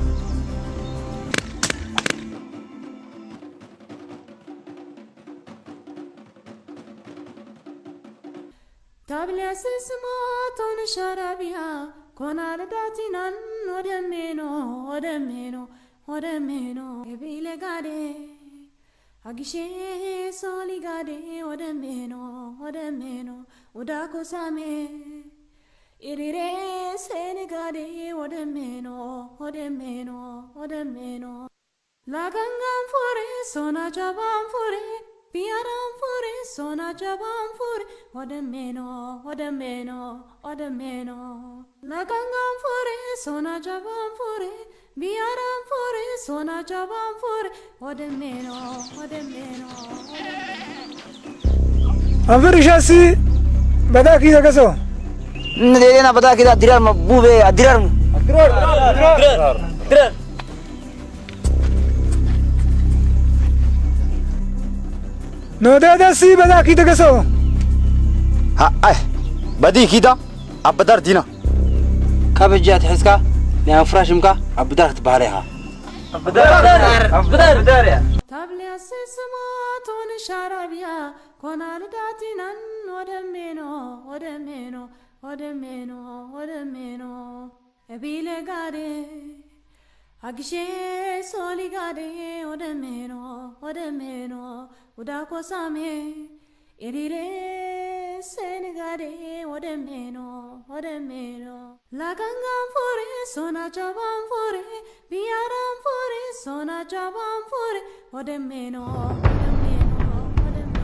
Tablia sismo ton sharabia konal datinan odemeno odemeno odemeno ebilegade agishe soligade odemeno odemeno udako same irire senigade odemeno odemeno odemeno Lagangan fure, sona jaban fure, piaran fure, sona jaban fure, odemeno, odemeno, odemeno. Lagangan fure, sona jaban fure, piaran fure, sona jaban fure, odemeno, odemeno, odemeno. ኣንፈር ሻሲ በዳኪ ተገሶ። ንዴና በዳኪ ዳ ድራር ቡቤ ኣድራር። ኖደደሲ በዳኪ ተገሶ። ኣይ በዲ ኪዳ ኣብ በዳር ዲና። ካብ ሕጂ ኣትሒዝካ ናይ ኣንፍራሽምካ ኣብ ብዳር ክትበሃል ኢኻ። ታብልያሲ ስማቶን ሻራብያ ኮናልዳቲናን ወደሜኖ ወደሜኖ ወደሜኖ ወደሜኖ እቢለ ጋዴ ኣግሼ ሶሊ ጋዴ ወደሜኖ ወደሜኖ ውዳኮ ሳሜ ኤሊሌ ሴኒ ጋዴ ወደሜኖ ወደሜኖ ላጋንጋን ፎሬ ሶና ጃባን ፎሬ ቢያራን ፎሬ ሶና ጃባን ፎሬ ወደሜኖ ወደሜኖ ወደሜኖ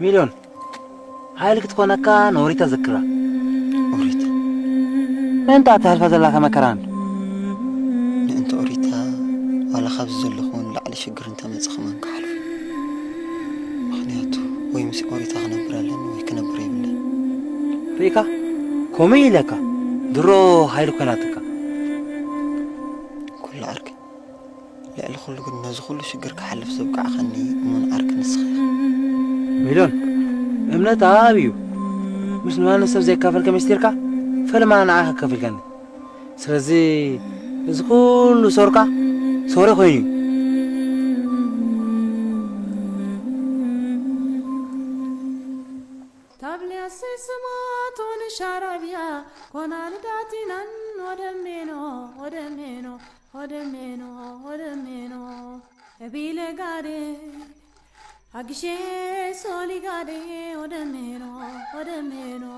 ሚልዮን፣ ሓይል ክትኾነካ ንኦሪታ ዘክራ። ኦሪታ? ምእንታ እተሕልፋ ዘላካ መከራን። ምእንቲ ኦሪታ ዋላ ካብዚ ዘለኹ እውን ላዕሊ ሽግር እንተመጽእ ከማን ክሓልፎ። ምኽንያቱ ወይ ምስ ኦሪታ ክነብር ኣለኒ ወይ ክነብር የብለይ። ርኢካ? ከምኡ ኢለካ። ድሮ ሓይል ኮይናትካ። ኩሉ ዓርኪ። ልዕሊ ኩሉ ግን ነዚ ኩሉ ሽግር ክሓልፍ ዘብቃዕኻኒ እሙን ዓርኪ ንስኻ ኢኻ። ሚልዮን፣ እምነት ኣብ እዩ። ምስ ንማንም ሰብ ዘይካፈልከ ምስጢርካ፣ ፈለማ ንዓኻ ከፊልካኒ። ስለዚ፣ እዚ ኩሉ ሶርካ፣ ሶሪ ኮይኑ እዩ። Tablia sisma toni sharabia konal datinan odemeno odemeno odemeno odemeno ebile gade agishe soli gade odemeno odemeno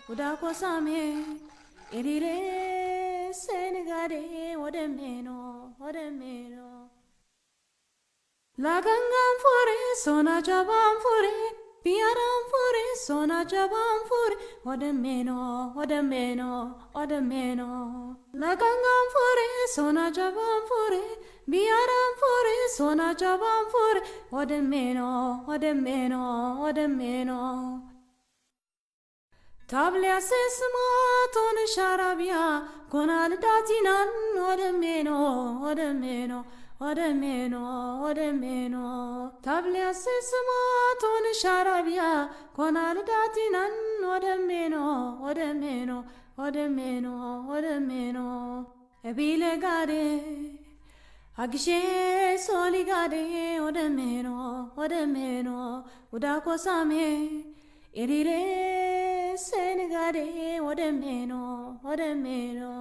udako same edire sen gade odemeno odemeno. Lagangan fure, sona jaban fure, piaran fure, sona jaban fure, odemeno, odemeno, odemeno. Lagangan fure, sona jaban fure, piaran fure, sona jaban fure, odemeno, odemeno, odemeno. Tablia sesma toni sharabia konal datinan odemeno odemeno odemeno odemeno. Tablia sesma toni sharabia konal datinan odemeno odemeno odemeno odemeno. Ebile gade agishe soli gade odemeno odemeno udako same edire sen gade odemeno odemeno.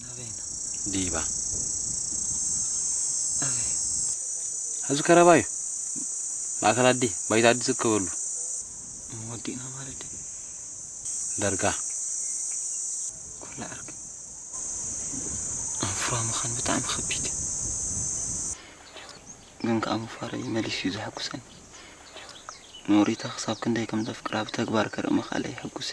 ናበይና? ዲባ። ኣበይ? ኣብዚ ከረባ እዩ። ማእከል ኣዲ፣ ባይታ ኣዲ ዝርከበሉ። እሞ ወዲእና ማለት ድዩ? ዳርጋ። ኩላ ዓርኪ። ኣንፍራ ምዃን ብጣዕሚ ከቢድ እዩ። ግን ከኣ ምፋረይ መሊሱ እዩ ዘሐጉሰኒ። ንኦሪታ ክሳብ ክንደይ ከም ዘፍቅራ ብተግባር ከርኢ ምኽኣለይ የሐጉስ።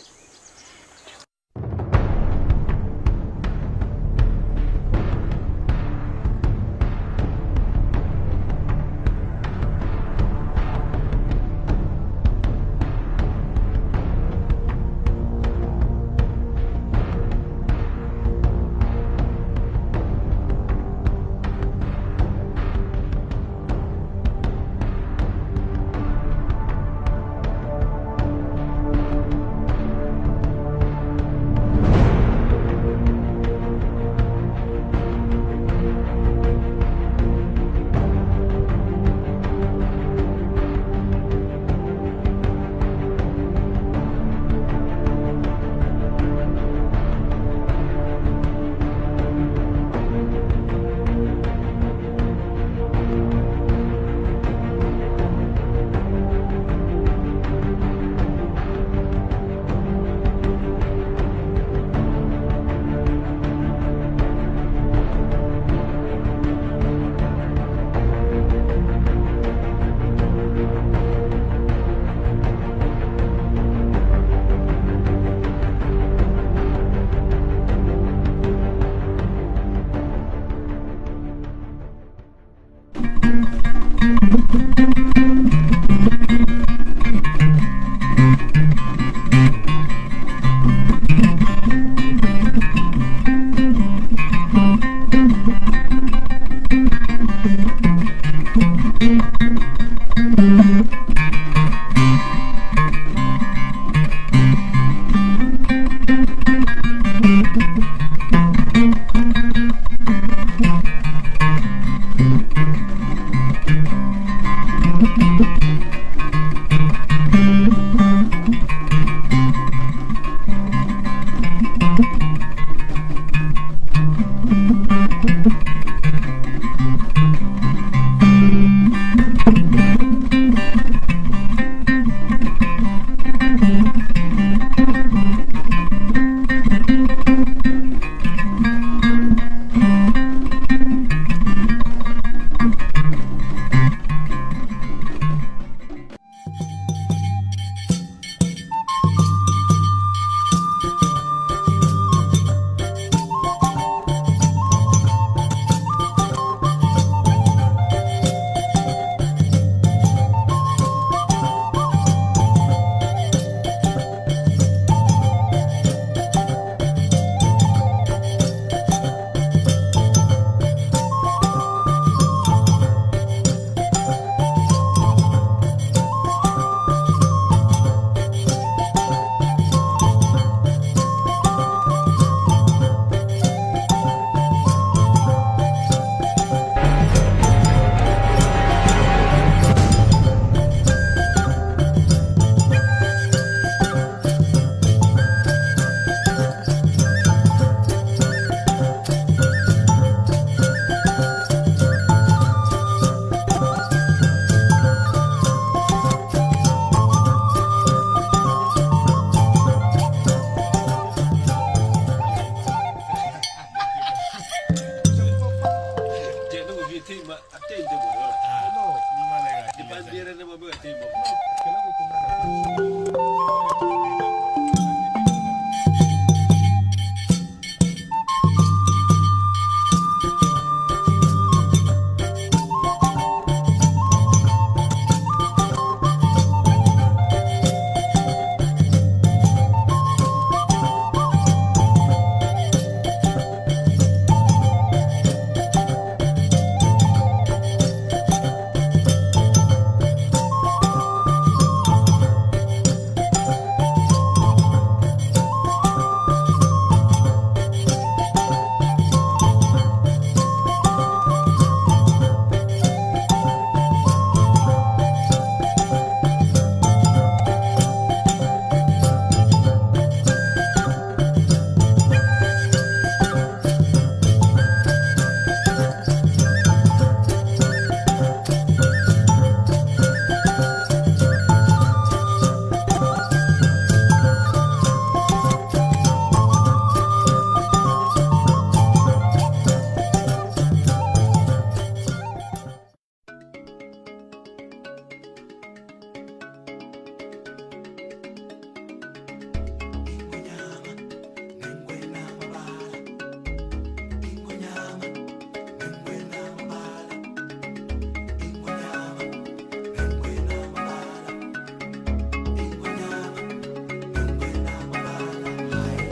Atende, moro. Di bandera na mabu atende.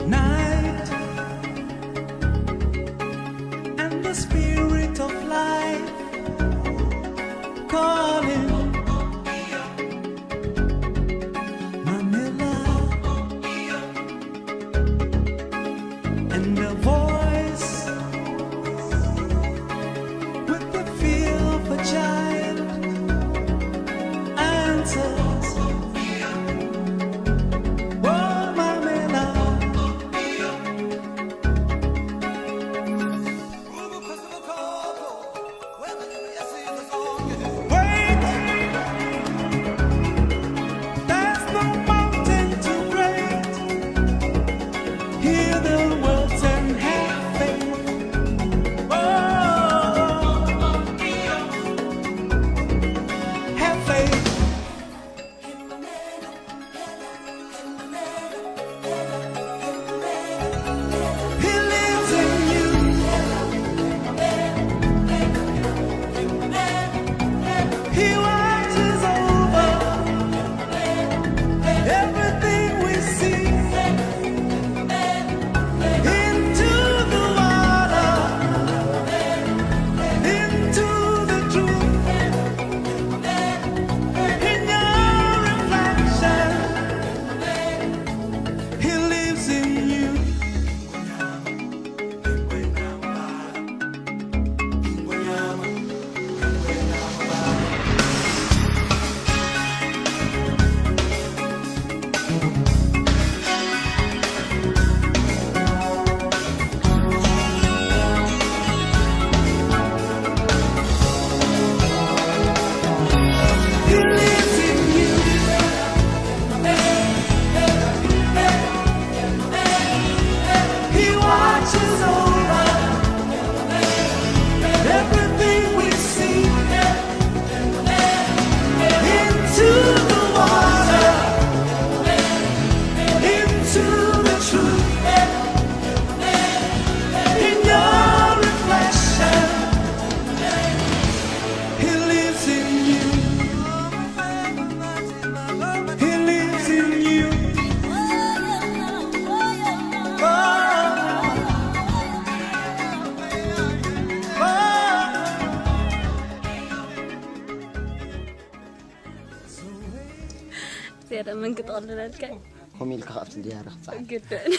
Night and the spirit of life calling. Manila and a voice with the feel of a child answers. Oh, Manila. Wait, there's no mountain too great. Hear the words and have faith. Oh, have faith. He lives in you. He watches over everything we see. Into the water, into the truth. In your reflection, he lives in you. He watches over everything we see. Into the water, into the truth. In your reflection, he lives in you. He lives in you. Oh, oh. ዝያዳ መን ክጠቕልለልካ? ከምኡ ኢልካ ኣብቲ ድያረ ክጸዓር። ግድን።